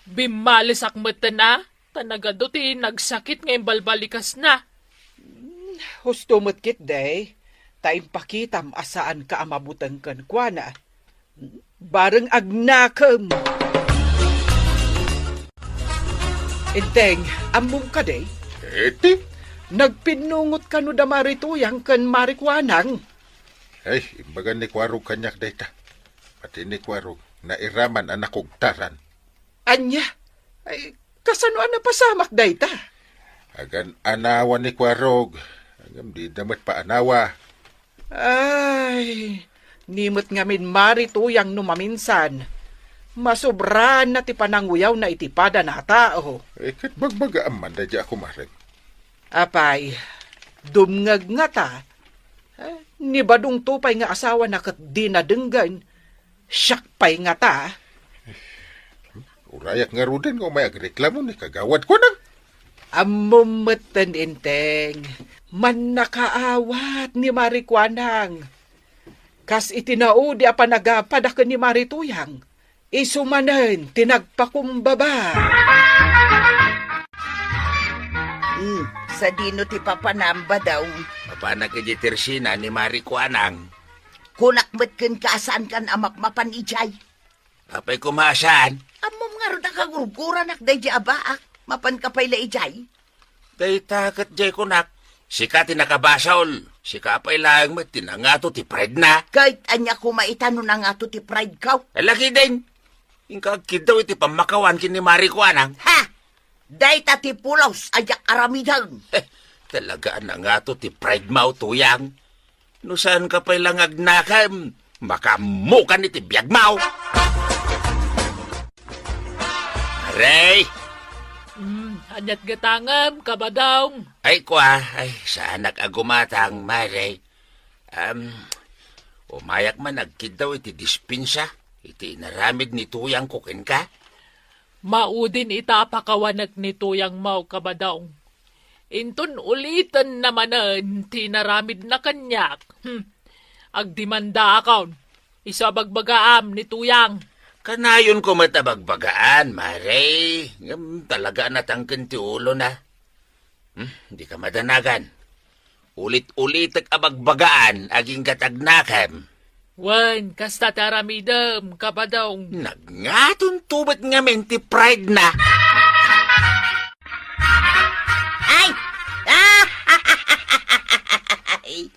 bimmalesak metten a, ta nagadu ti nagsakit nga imbalbalikasna. Hmm, husto met ketdi. Ta impakitam a saanka a mabuteng kenkuana. Bareng agnakem. Enteng, ammom kadi? Iti? Nagpinnungot kano da Mari Tuyang ken Mari Kuanang? Ay, imbagan ni Kuarog kaniak dayta. Pati ni Kuarog, nairaman a nakugtaran. Ania? Ay, kasano a napasamak dayta? Agan-anawa ni Kuarog. Ngem dida met paanawa. Ay, ni met ngamin Mari Tuyang no maminsan. Masobraanna ti pananguyawna iti padana a tao. Eh, ket bagbagaam man daydi a kumarek. Apay, dumngeg ngata. Eh, ni Badongto pay nga asawana ket dina denggen. Siak pay ngata. Urayak ngaruden nga umay agreklamo ni Kagawad Kuanang. Ammom metten, Enteng, mannakaawat ni Mari Kuanang. Kas iti naudi a panagapada ken ni Mari Tuyang, isu manen ti nagpakumbaba. Hmm, sadino ti papanam, Badong? Mapanak idiay tersina ni Mari Kuanang. Kunak met kenka a saankan a mapmapan idiay. Apay koma a saan? Ammom ngarud a kagurguranak daydi a baak. Mapanka pay la idiay? Dayta ket diay kunak, sika ti nakabasol. Sika pay laeng met ti nangato ti pride na. Ket ania koma ita no nangato ti pride ko? Alakiden, inka agkiddaw iti pammakawan ken ni Mari Kuanang. Ha! Dayta ti pulos a diak aramiden. Heh, talaga a nangato ti pride mo, Tuyang. No saanka pay la nga agnakem, makaammokan iti biagmo. Mare! Hmm, aniat gatangem, Kabadong? Ay, kua, ay, saanak a gumatang, Mare. Am, umayak man agkiddaw iti dispensa, iti inaramid ni Tuyangko kenka. Maudin ita a pakawanek ni Tuyangmo, Kabadong. Inton ulitenna manen ti inaramidna kaniak, hmm, agdemandaakon. Isu a bagbagaam ni Tuyang. Kanayonko met a bagbagaan, Mare. Ngem talaga a natangken ti ulona. Hmm, dika madanagan. Ulit-ulitek a bagbagaan agingga ti agnakem. Wen, kasta ti aramidem, Kabadong. Nagngatonto met ngamin ti pride na. Ay! Ay!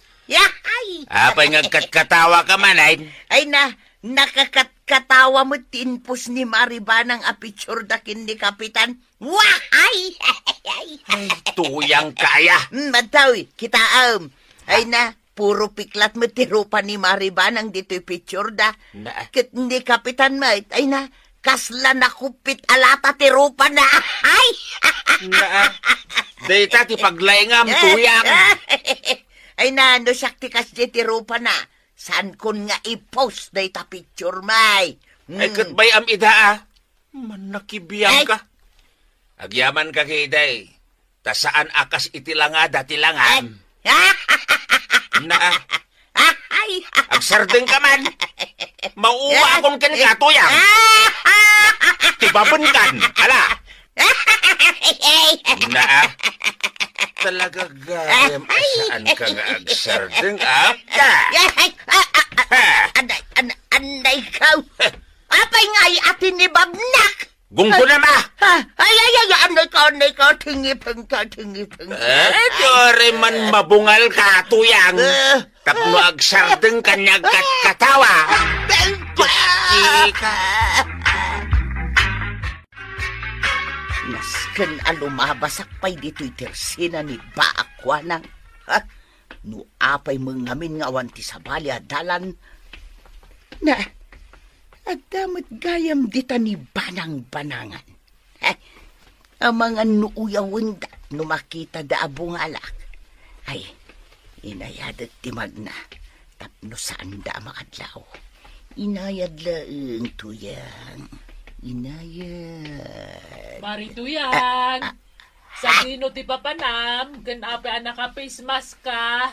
Apay nga agkatkatawa ka man, ay? Ay na, nakakatkatawa met ti impos ni Mari Banang a picture da ken ni Kapitan. Wahay! Ay, Tuyang kaya. Hmm, adtoy, kitaem. Ay na, puro piklat met ti rupa ni Mari Banang ditoy picture da. Na. Ket ni Kapitan met, ay na, kasla nakupit a lata ti rupa na. Ay! Na. Dayta ti paglaingam, Tuyang. Ay na, no siak ti kasdi ti rupa na, saankon nga i-post dayta picture, may. Ay, hmm, ket bay-am ida, a. Mannakibiang ka. Ay. Agyaman ka, kiday. Ta saan a kas iti langada ti langam. Ay. Na, a. Ay. Agsardeng ka man. Mauwa akon ken ka, Tuyang. Ti baben kan. Ala. Na, a. Talaga gayam a saan ka nga agsardeng, a? Ay, ay, a, a, a, Ha? Anay, an-, anay ka. Apay nga ay atin ni Babnak? Gunggunam, a! Ha? Ay, ay, ay, anay ka, anay ka, tingipeng ka, tingipeng ka. Eh, ay, di ore man mabungal ka, Tuyang. Eh. Tapno agsardeng kaniak kat-, katawa. Ay, Diyos ka. Nasken a lumabasak pay ditoy tersina ni Baak Kuanang. Ha? No apay met ngamin nga awan ti sabali a dalan, na, adda met gayam dita ni Banang-banangan. Eh, amangan no uyawenda no makitada a bungalak. Ay, inayadek ti magna, tapno saanda a makadlaw. Inayad laeng, Tuyang. Inayad. Mari Tuyang! Ah, ah, Sadino ti papanam, ken apay a naka-face mask ka?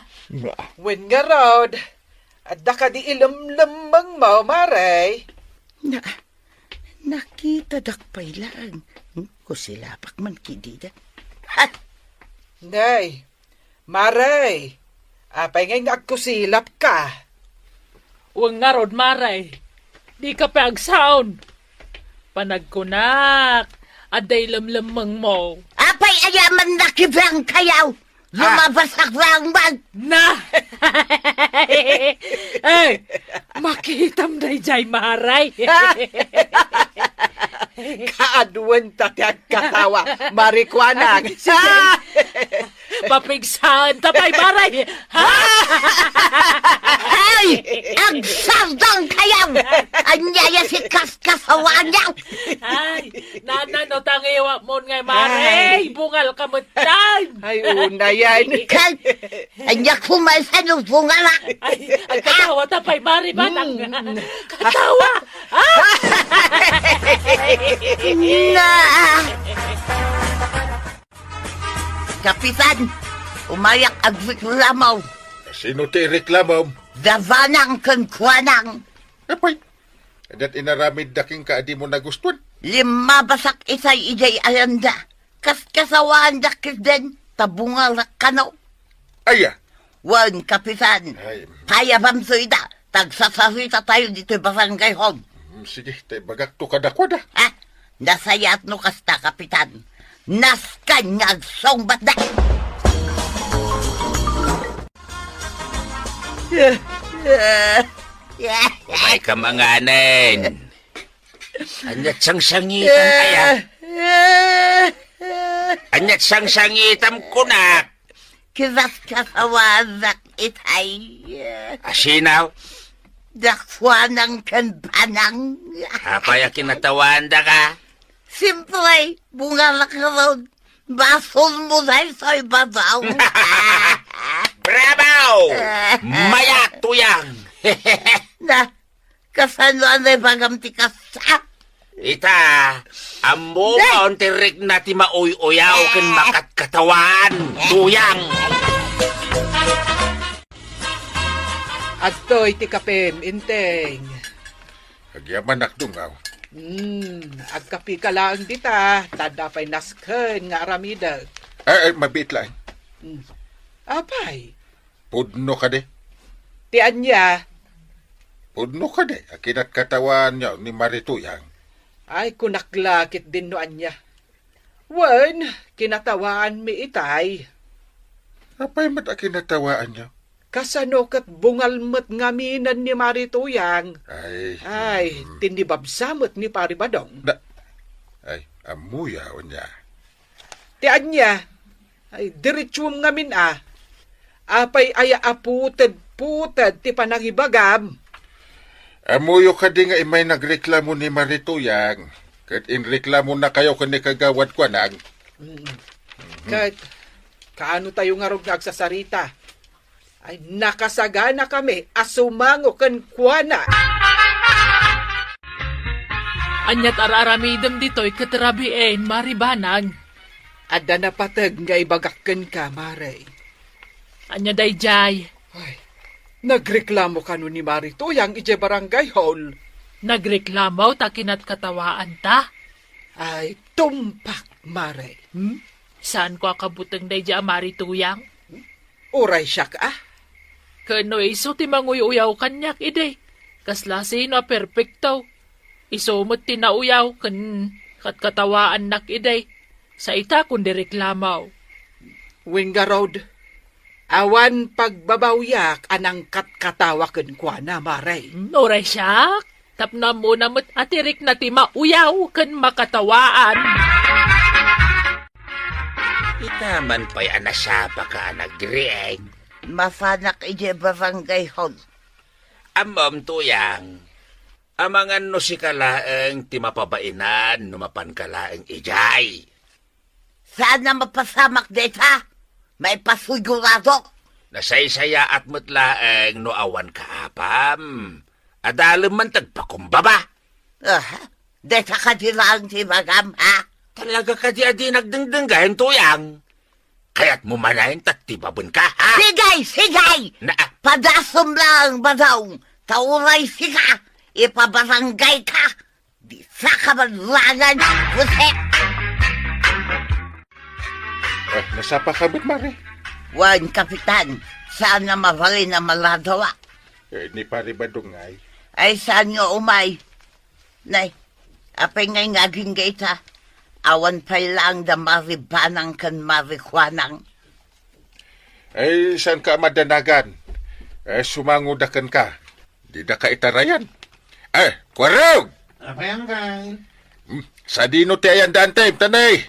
Wen ngarud, adda kadi ilemlemmengmo, Mare? Na, nakitadak pay laeng. Hmm, kusilapak man kidida. Ha! Nay, Mare, Apay ngay nga agkusilapka? Wen ngarud, Mare, dika pay agsaon. Panagkunak, adda ilemlemmengmo. Apay aya man nakibang kayaw? Ah. Lumabasak lang man. Na! Eh, makitam dayjay, Mare. Kaaduen ta ti agkatawa, Mare Kuanang. Sige. Papigsaenta pay, Mare. Ay! Agsardang kayaw! Ania ya si kaskasawaanyo? Ay, nana no tangiwakmon ngay, Mare. Ay. Bungalka metten. Ay, unayen. Kay, ania kumaysa no bungalak? Ay, agkatawata pay, Mare, manang. Mm. Katawa! Ah! Na! Kapitan, umayak agreklamo. Sino ti ireklamom? Da Banang ken Kuanang. Apay, adda inaramidda kenka a dimo nagustuan? Limmabasak itay idiay ayanda. Kaskasawaandak ketdin, ta bungalak kano. Aya? Wen, Kapitan. Ay. Payabamto ida, ta agsasarita tayo ditoy barangay hall. Mm, sige, ta ibagakto kadakuada. Ha? Nasayaat no kasta, Kapitan. Nasken nga agsungbatda. Umayka manganen. Ania't sangsangitam kaya? Ania't sangsangitam kunak? Kaskasawaandak itay. Asino? Da Kuanang ken Banang. Apay a kinatawaandaka? Siyempre, bungalak ngarud. Basolmo daytoy, Badaw. Bravo! Mayat, Tuyang! Na, kasano a naibagam ti kasta? Ita, ammom ti rikna ti mauy-uyaw ken makatkatawan, Tuyang. Adtoy ti kapem, Enteng. Agyamanak, Dungaw. Hmm, agkapika laeng dita, ta adda pay nasken nga aramidek. Ay, ay, mabiit laeng. Hmm. Apay? Pudno kadi? Ti ania? Pudno kadi a kinatkatawaanyo ni Mari Tuyang? Ay, kunak la ketdin no ania. Wen, kinatawaanmi itay. Apay met a kinatawaanyo? Kasano ket bungal met ngaminen ni Mari Tuyang? Ay, Ay, mm. Tinnibabsa met ni Pari Badong. Da-, ay, ammoyo ania? Ti ania? Ay, diretsuem ngamin a. Apay aya a puted-puted ti panangibagam? Ammoyo kadi nga immay nagreklamo ni Mari Tuyang, ket inreklamonakayo ken ni Kagawad Kuanang? Mm. Mhm. Ket, kaano tayo ngarud nga agsasarita? Ay, nakasaganakami a sumango kenkuana. Ania't ar-aramidem ditoy ket rabiin, Mari Banang? Adda napateg nga ibagak kenka, Mare. Ania daydiay? Ay, nagreklamo kano ni Mari Tuyang idiay barangay hall? Nagreklamo ta kinatkatawaanta? Ay, tumpak, Mare. Hmm? Saanko a kabuteng daydiay a Mari Tuyang? Uray siak a? Ken no isu ti manguy-uyaw kaniak idi, kasla sino a perpekto? Isu met ti nauyaw ken katkatawaannak idi. Sa ita kundi reklamo. Wen ngarud, awan pagbabawyak a nangkatkatawa kenkuana, Mare. Hmm, uray siak, tapno ammona met a ti rikna ti mauyaw ken makatawaan. Ita man pay a nasapaka a nagriing. Masanak idiay barangay hall. Ammom, Tuyang, amangan no sika laeng ti mapabainan no mapanka laeng idiay. Saan a mapasamak dayta? Maipasigurado. Nasaysayaat met laeng no awan kaapam. Adalem man ti agpakumbaba. Aha. Dayta kadi laeng ti ibagam, ha? Talaga kadi a di nagdengdenggen, Tuyang? Kayatmo manen ta tibabenka, ha? Sige, sige! Na- Padasom laeng, Badong, ta uray sika, ipabarangayka. Di sa kabalangan, buset! Ah, nasapaka met, Mare? Wen, Kapitan, Saan a mabalin a maladawa. Eh, ni Pari Badong ngay. Ay, saan nga umay? Nay, apay ngay nga agingga ita? Awan pay laeng da Mari Banang ken Mari Kuanang. Ay, saan ka a madanagan? Eh, sumango da kenka. Dida ka itarayan. Eh, Kuarog! Apay, Angkal? Hmm, sadino ti ayan daan tayo, tanay?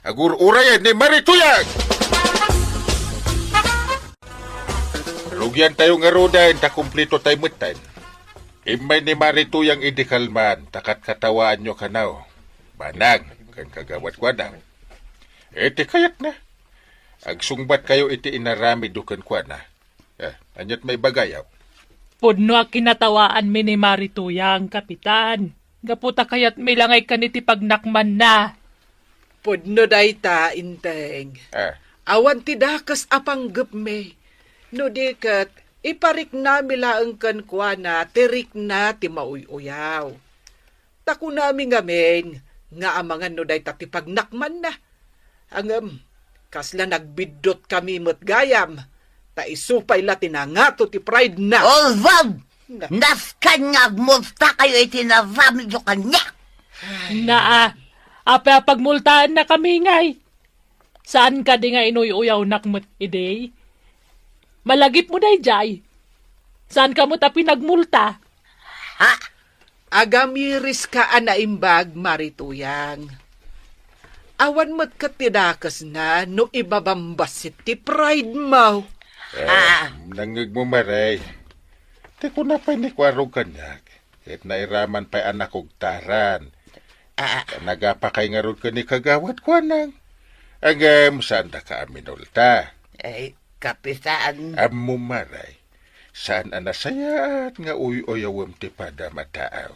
Agur-urayan ni Mari Tuyang! Rugian tayo nga ruden, ta kumplito tayo metten. Immay ni Mari Tuyang idi kalman, ta katkatawaanyo kano. Banang, ken Kagawad Kuanang. Iti kayatna. Agsungbat kayo iti inaramidyo kenkuana. Eh, aniat maibagayo? Pudno a kinatawaanmi ni Mari Tuyang, Kapitan. Gapu ta kayatmi la ngay ken iti pagnakmanna. Pudno dayta, Inteng. Ah. Awan ti dakes a panggepmi. No di ket, ipariknami laeng kenkuana ti rikna ti mauy-uyaw. Ta kunami ngamin nga amangan no dayta ti pagnakmanna. Ngem, kasla nagbiddut kami met gayam, ta isu pay la ti nangato ti pride na. Olvag! Na- Nasken nga agmulta kayo iti naramidyo kaniak! Naa, apay a pagmultaanna kami ngay? Saan kadi nga inuy-uyawnak met idi? Malagipmo daydiay. Saan ka met a pinagmulta? Ha? Agamiris ka a naimbag, Mari Tuyang. Awan met ket ti dakesna no ibabambassit ti pride mo. Eh, Ah. nangngegmo, Mari. Ti kuna pay ni Kuarog kaniak, ket nairaman pay a nakugtaran. Ah. Nagapakay ngarud ken ni Kagawad Kuanang. Ngem, saan daka a minulta? Ay, Kapitan. Ammo, Mari. Saan a nasayaat nga uy-uyawem ti padam a tao.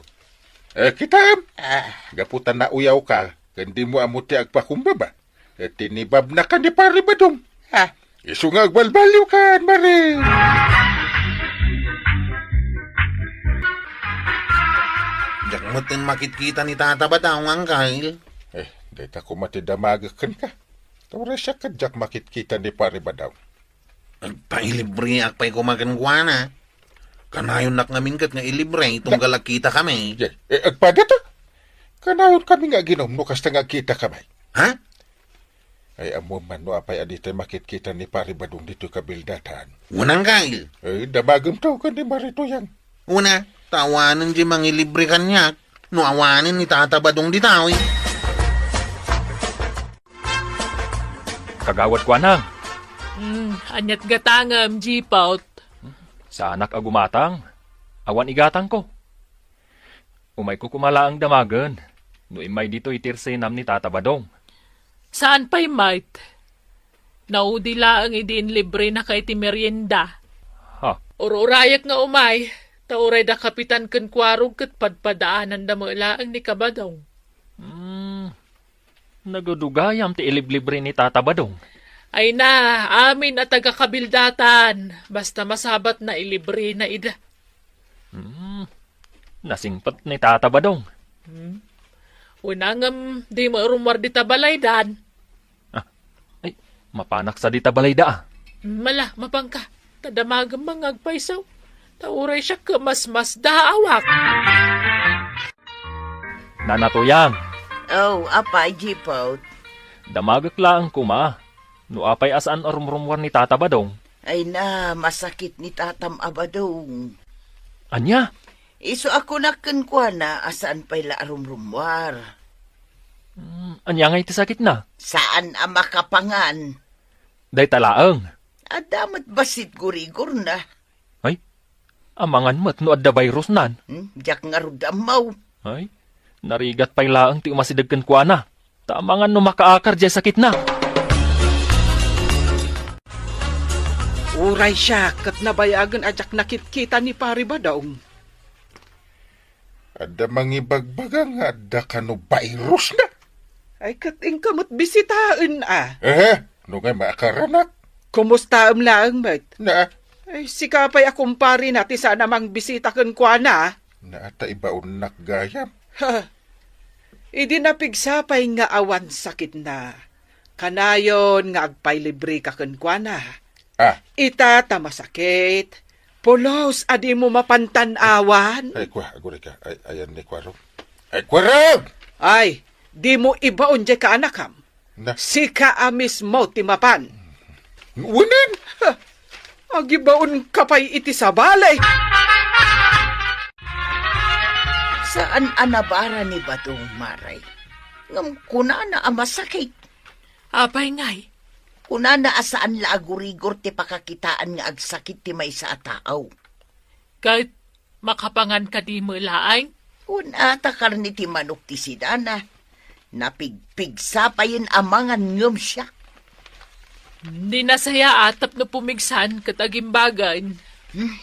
Eh, kitaem? Ah. Gapu ta nauyaw ka, ken dimo ammo ti agpakumbaba. Eh, tinibabna ka ni Pari Badong. Ah. Isu nga agbalbaliw kan, Mari. Diak metten makitkita ni Tata Badong, Angkal. Eh, dayta koma ti damagek kenka. Ta uray siak ket diak makitkita ni Pari Badong. Agpailibriak pay koma kenkuana. Kanayonnak ngamin ket nga ilibre, tunggal agkita kami. Ye, eh, agpada ta? Kanayon kami nga aginum no kasta nga agkita kami. Ha? Ay, ammo man no apay a ditay makitkita ni Pari Badong ditoy kabildatan. Unang kail. Eh, damagem to ken ni Mari Tuyang. Una, ta awanen di mangilibre kaniak, no awanen ni Tata Badong ditoy. Kagawad Kuanang. Hmm, aniat gatangem, Jipaut? Saanak a gumatang. Awan igatangko. Umayko koma laeng damagen no immay ditoy ti irsenam ni Tata Badong. Saan pay met? Naudi laeng idi inlibrenaka iti merienda. Ha? Ur-urayek nga umay, ta uray da Kapitan ken Kuarog ket padpadaananda met laeng ni Kabadong. Hmm, Nagudugayam ti iliblibre ni Tata Badong. Ay na, amin a taga-kabildatan, basta masabat na ilibre na ida. Hmm. Nasingpet ni Tata Badong. Hmm. Unangem, di mo rummuar dita balaydan. Ah, ay, mapanak sa dita balayda, ah. Mala, mapangka. Ta damagem nga agpayso. Ta uray siak ket masmasdaawak. Nana Tuyang. Oh, apay, Jipaut? Damagek laeng koma. No apay a saan a rumrummuar ni Tata Badong? Ay na, masakit ni Tatam a Badong. Ania? Isu a kunak kenkuana a saan pay la a rumrummuar. Hmm, ania ngay ti sakitna? Saan a makapangan. Dayta laeng. Adda met bassit gurigorna. Ay, amangan met no adda virusnan. Hmm, diak ngarud ammo. Ay, narigat pay laeng ti umasideg kenkuana. Ta amangan no makaakar diay sakitna. Uray siak ket nabayagen a diak nakitkita ni Pari Badong. Adda mangibagbaga nga adda kano virusna. Ay, ket inka met bisitaen, a. Eh, no ngay maakaranak? Kumustaem laeng met? Na? Ay, sika pay a kumparina ti saan a mangbisita kenkuana. Naa ta ibaonnak gayam. Ha. Idi napigsa pay nga awan sakitna, kanayon nga agpailibreka kenkuana. Ah. Ita ta masakit. Pulos a dimo mapantan-awan. Ay, kua, agurayka. Ay, ayan ni Kuarog. Ay, Kuarog! Ay, dimo ibaon diay kaanakam. Na? Sika a mismo ti mapan. Unen? Ha, agibaonka pay iti sabali. Saan a nabara ni Badong, Maray. Ngem kunana a masakit. Apay ngay? Kunana a saan la a gurigor ti pakakitaan nga agsakit ti maysa a tao. Ket makapangan kadi met laeng? Kun ata karne ti manok ti sidana, napigpigsa payen a mangan ngem siak. Ni nasayaat tapno pumigsan ket agimbagen. Hmm.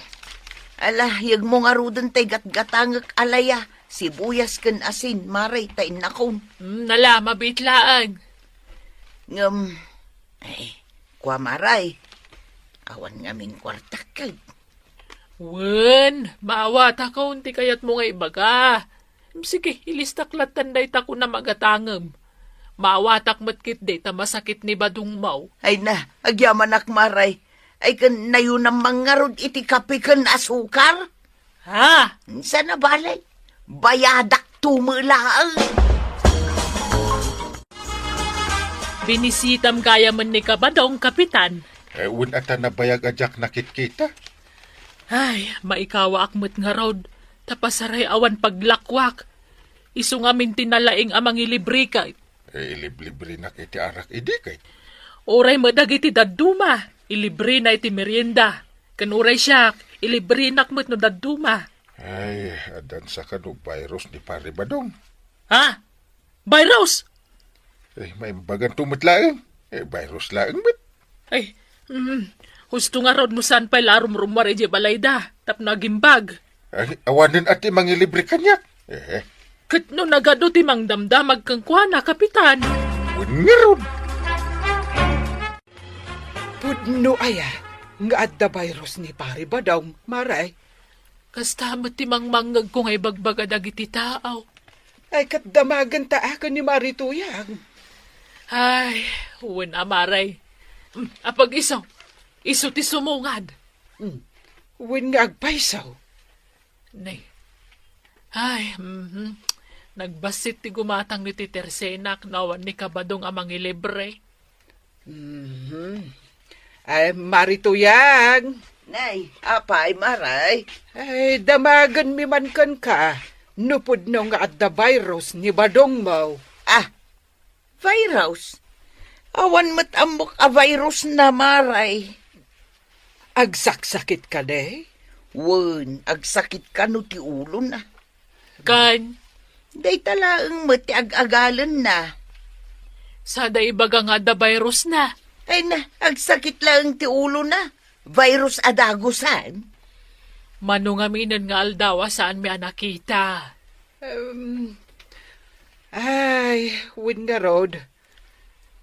Ala, yegmo ngaruden tay gatgatangek a laya, sibuyas ken asin, Maray, ta innakon. Hmm, nala, mabiit laeng. Ngem, ay, kua, Maray, awan ngamin kuartak ket. Wen, maawatakon ti kayatmo nga ibaga. Sige, ilistak lattan dayta kunam a gatangem. Maawatak met ketdi ta masakit ni badongmo. Ay na, agyamanak, Maray. Ay ken nayunam man ngarud iti kape ken asukar? Ha? Saan a bale? Bayadak tumo laeng. Binisitam gayamen ni Kabadong, Kapitan. Eh, wen ata nabayag a diak nakitkita? Ay, maikawaak met ngarud, ta pasaray awan paglakwak. Isu ngamin ti nalaing a mangilibreka. Eh, iliblibrenak iti arak idi kay? Uray met dagiti dadduma, ilibrena iti merienda. Ken uray siak, ilibrenak met no dadduma. Ay, addan sa kano virus ni Pare Badong. Ha? Virus? Eh, maimbaganto met laeng. Eh, virus laeng met. Ay, mm, husto ngarud no saan pay la a rumrumuar idiay balayda, tapno agimbag. Ay, awanen a ti mangilibre kaniak. Eh. Ket no nagadu ti mangdamdamag kenkuana, Kapitan. Wen ngarud. Pudno aya nga adda virus ni Pare Badong, Maray? Kasta met ti mangmangngegko nga ibagbaga dagiti tao. Ay, ket damagenta a ken ni Mari Tuyang. Ay, wen a, Maray. Mm, apag isu, isu ti sumungad. Mm, wen nga agpayso. Nay. Ay, mhm. Nagbassit ti gumatang ni ti Tersenak no awan ni Kabadong a mangilibre. Mhm. Ay, Mari Tuyang. Nay, apay, Maray? Ay, damagenmi man kenka no pudno nga adda virus ni badongmo. Ah, virus? Awan met ammok a virus na, Maray. Agsaksakitka, ne? Wen, agsakit kano ti ulona. Kan? Dayta laeng met ti ag-agalenna. Sada ibaga nga adda virus na. Ay na, agsakit laeng ti ulona. Virus a dagusan. Mano ngaminen nga aldaw a saanmi a nakita? Em, ay, wen ngarud,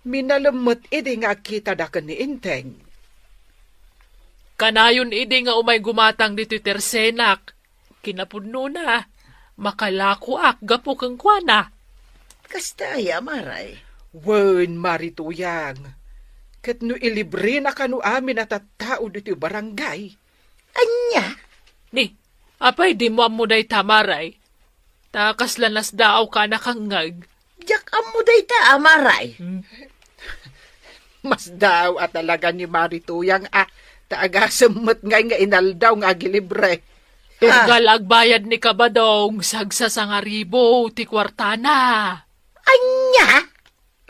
minalem met idi nga agkitada ken ni Enteng. Kanayon idi nga umay gumatang ditoy Tersenak, kinapudnona, makalakoak gapu kenkuana. Kasta aya, Maray? Wen, Mari Tuyang. Ket no ilibrena kano amin a tattao ditoy barangay. Ania? Ni, apay dimo ammo dayta, Maray? Ta kasla nasdaawka a nakangngeg. Diak ammo dayta, a, Maray. Hmm. Masdaaw a talaga ni Mari Tuyang a, ta agasem met ngay nga inaldaw nga agilibre. Ah. Tunggal agbayad ni Kabadong, sagsasangaribu ti kuartana. Ania?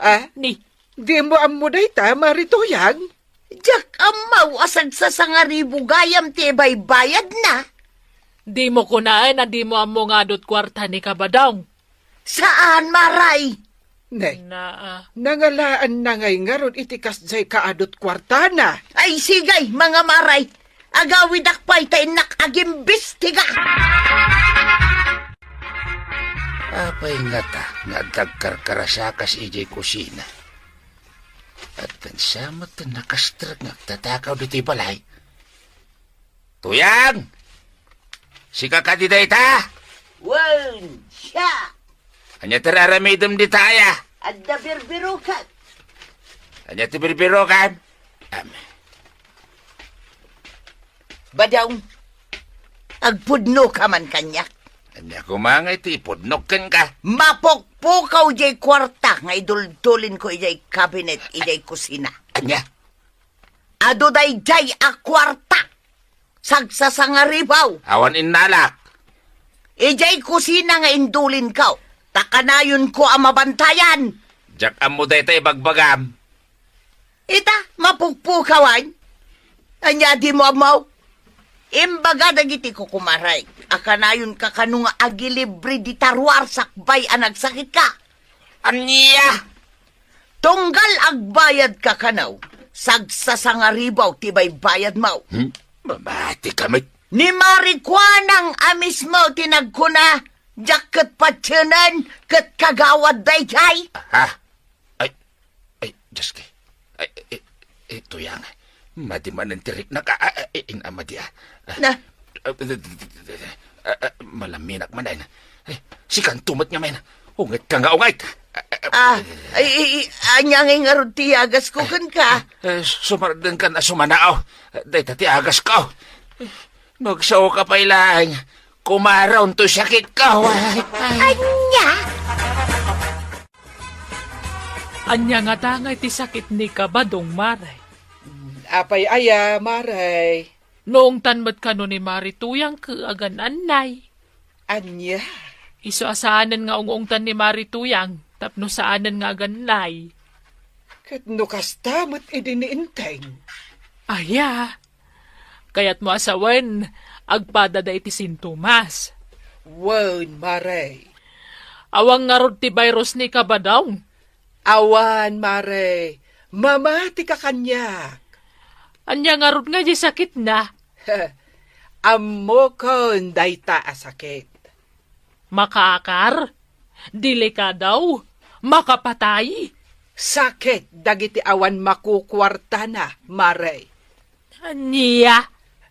Ah? Ni. Dimo ammo dayta, Mari Tuyang? Diak ammo a sagsasangaribu gayam ti ibaybayadna. Dimo kunaen a dimo ammo nga adut kuarta ni Kabadong. Saan, Maray? Ne. Naa. Nangalaanna ngay ngarud iti kasdiay kaadut kuartana. Ay, sigay, mga Maray. Agawidak pay ta innak agimbestiga. Apay ngata nga agkarkarkarasakas idiay kusina? Addan sa met ti nakastrek nga agtatakaw ditoy balay? Tuyang! Sika kadi dayta? Wen, siak. Ania ti raramidem dita aya? Adda birbirokak. Ania ti birbirokam? Am. Badaw, agpudno ka man kaniak. Ania koma nga iti ipudnok kenka? Mapukpukaw jay kuarta nga iduldulinko idiay kabinet idiay kusina. Ania? Adu daydiay a kuarta. Sagsasangaribaw. Awan innalak. Idiay kusina nga indulinko. Ta kanayonko a mabantayan. Diak ammo dayta ibagbagam. Ita, mapukpukawan. Ania dimo ammo? Imbaga dagiti kukumaray a kanayonka kano nga agilibre dita ruar sakbay a nagsakitka. Ania? Tunggal agbayadka kano, sagsasangaribaw ti baybayadmo. Hmm? Mamati ka met. Ni Mari Kuanang a mismo ti nagkuna, diak ket patienen ket kagawad daydiay. Ha? Ay, ay, Diyos ko. Ay, ay, ay, Tuyang. Madi manen ti riknak. Ah, ah, ah, in-, amadi, ah. Na? Ah, ah, ah, malaminak manen. Ay, sikanto met ngamin. Ungetka nga ungayka. Ah, ah, Ah, ay, ay, ay, ania ngay ngarud ti agasko kenka? Eh, sumardengkan a sumanao. Dayta ti agasko. No agsaoka pay laeng, kumaraon toy sakitko. Ay, ay. Ania? Ania ngata nga iti sakit ni Kabadong, Mare? Apay aya, Mare? Naungtan met kano ni Mari Tuyang ket agan-annay. Ania? Isu a saanen nga ung-ungtan ni Mari Tuyang tapno saanen nga agan-annay. Ket no kasta met idi ni Enteng? Aya, kayatmo a sawen, agpadada iti sintomas. Wen, Mare. Awan ngarud ti virus ni Kabadong? Awan, Mare. Mamatika kaniak. Ania ngarud nga di sakitna? Ammokon dayta a sakit. Makaakar? Delikado? Makapatay? Sakit dagiti awan makukuartana, Mare. Ania?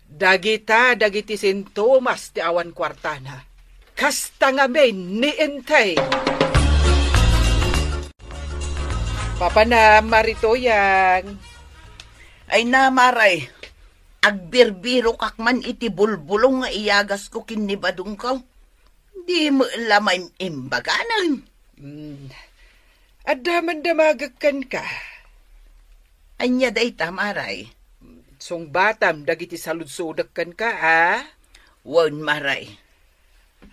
Dagita dagiti sintomas ti awan kuartana. Kasta ngamin ni Enteng. Papanam, Mari Tuyang. Ay na, Mare. Agbirbirokak man iti bulbulong nga iyagasko ken ni Badongko. Di met la maim-imbaganen. Hmm. Adda man damagek kenka. Ania dayta, Mare? Sungbatam dagiti saludsodek kenka, a? Wen, Mare.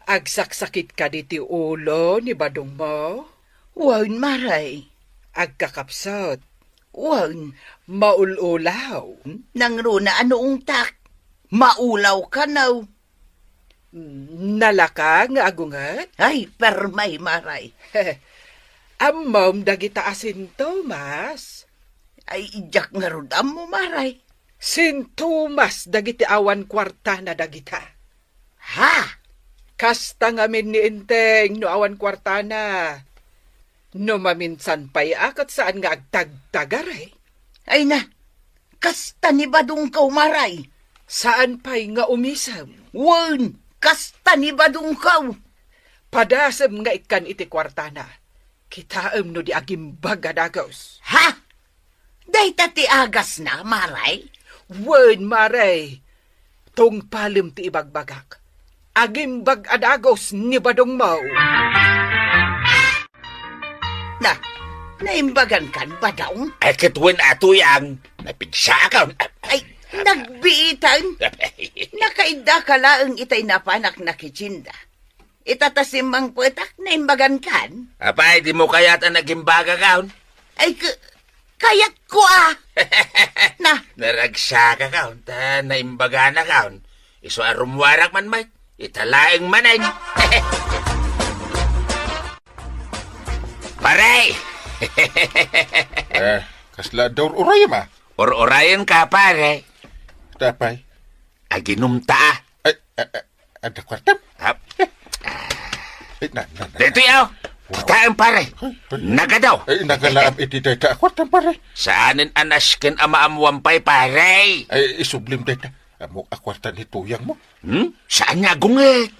Agsaksakit kadi ti ulo ni Badongmo? Wen, Mare. Agkakapsut? Wen. Maul-ulaw? Nangruna a naungtak. Maulaw kano. Nalaka nga agunget? Ay, permay, Mare. Ammom dagita a sintomas? Ay, diak ngarud ammo, Mare. Sintomas dagiti awan kuartana dagita. Ha? Kasta ngamin ni Enteng no awan kuartana. No maminsan pay a ket saan nga agtagtagar, eh. Ay na, kasta ni Badongko, Mare. Saan pay nga umisem? Wen, kasta ni Badongko. Padasem nga ikkan iti kuartana. Kitaem no di agimbag a dagus. Ha? Dayta ti agasna, Mare? Wen, Mare. Tungpalem ti ibagbagak. Agimbag a dagus ni Badongmo. Na, naimbagankan, Badong? Ay, ket wen a Tuyang, napigsaakon. Ay, nagbiitan. Nakaidda ka laeng itay napanak nakitsinda. Ita ta simmangpetak, naimbagankan? Apay, dimo kayat a nagimbagakon? Ay, k-, kayatko, a. Na. Naragsakakon, ta naimbaganakon. Isu a rummuarak man met, ita laeng manen. Pare! Eh, kasla adda ur-urayem, a? Ur-urayenka, pare. Apay? Aginumta, a. Ay, a, a, adda kuartam? Ap-, Eh, na, na, na. Daytoy, aw. Wow. Kitaem, pare. Ay, ay. Nagadaw. Ay, nagalaam iti dayta a kuartam, pare. Saanen a nasken a maammoan pay, pare. Ay, isublim dayta. Ammok a kuarta ni Tuyangmo. Hmm? Saan nga agunget?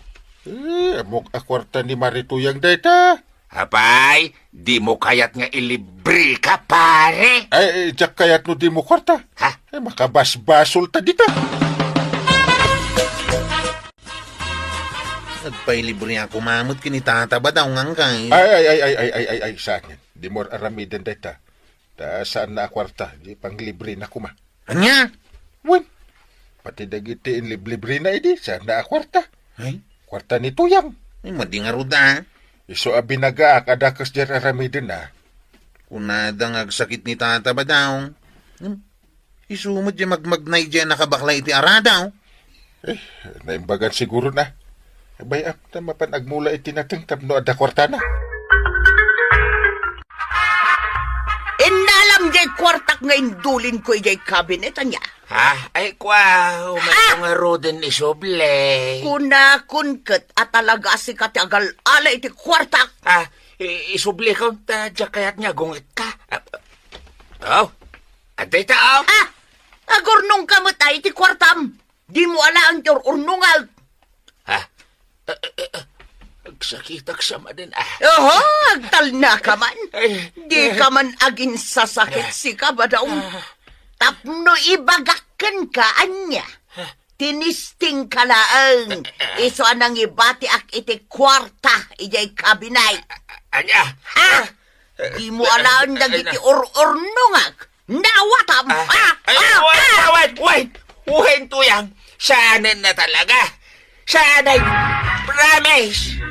Eh, ammok a kuarta ni Mari Tuyang dayta. Apay, dimo kayat nga ilibreka, pare? Ay, eh, diak kayat no dimo kuarta. Ha? Ay, makabasbasolta dita. Agpailibre ako mamut ken ni Tata Badaw nga angkay. Ay, ay, ay, ay, ay, ay, ay, ay, saan yan? Di mo aramiden dayta. Ta saan na a kwarta, di panglibre na kuma. Anya? Wen, pati dagiti inliblibre na idi, saan na a kwarta. Ay? Kwarta ni Tuyang. Ay, madi nga ruda, ah. Isu a binagaak a dakes diay aramiden na. Kunada nga agsakit ni Tata Badaw. Hmm? Isu met diay magmagnay diay nakabakla iti aradaw. Eh, naimbagan siguro na. Bay-am ta mapan agmula iti nateng tapno adda kwartana. Innalam diay kwartak nga indulin ko idiay kabinet, ania? Ha? Ay, kwa, umayo Ah! nga ruden isuble. Kunakon ket a talaga sika ti agal-ala iti kwartak. Ah, i-, isuble ka, ta diak kayat nga agunget ka. Ah, oh, adda ita, oh. Ah! Agurnong ka met ay iti kwartam. Di mo alaen ti ur-urnongak. Ha? Ah, ah, ah, agsakitak sa manen, ah. Oho, agtalna ka man. Ay, Di ay. ka man aginsasakit, Ah. sika, Badaw. Ah. Tapno ibagak kenka, ania? Ah. Tinisting ka laeng. Ah, ah. Isu a nangibatiak iti kwarta, idiay kabinay. Ania? Ha? Ah. Di mo alaen dagiti ur-urnongak. Naawatam. Ah, Ah, ay, ah, wait, ah! wait, wait, wait, Tuyang. Saanen na talaga. Saanen. Promise.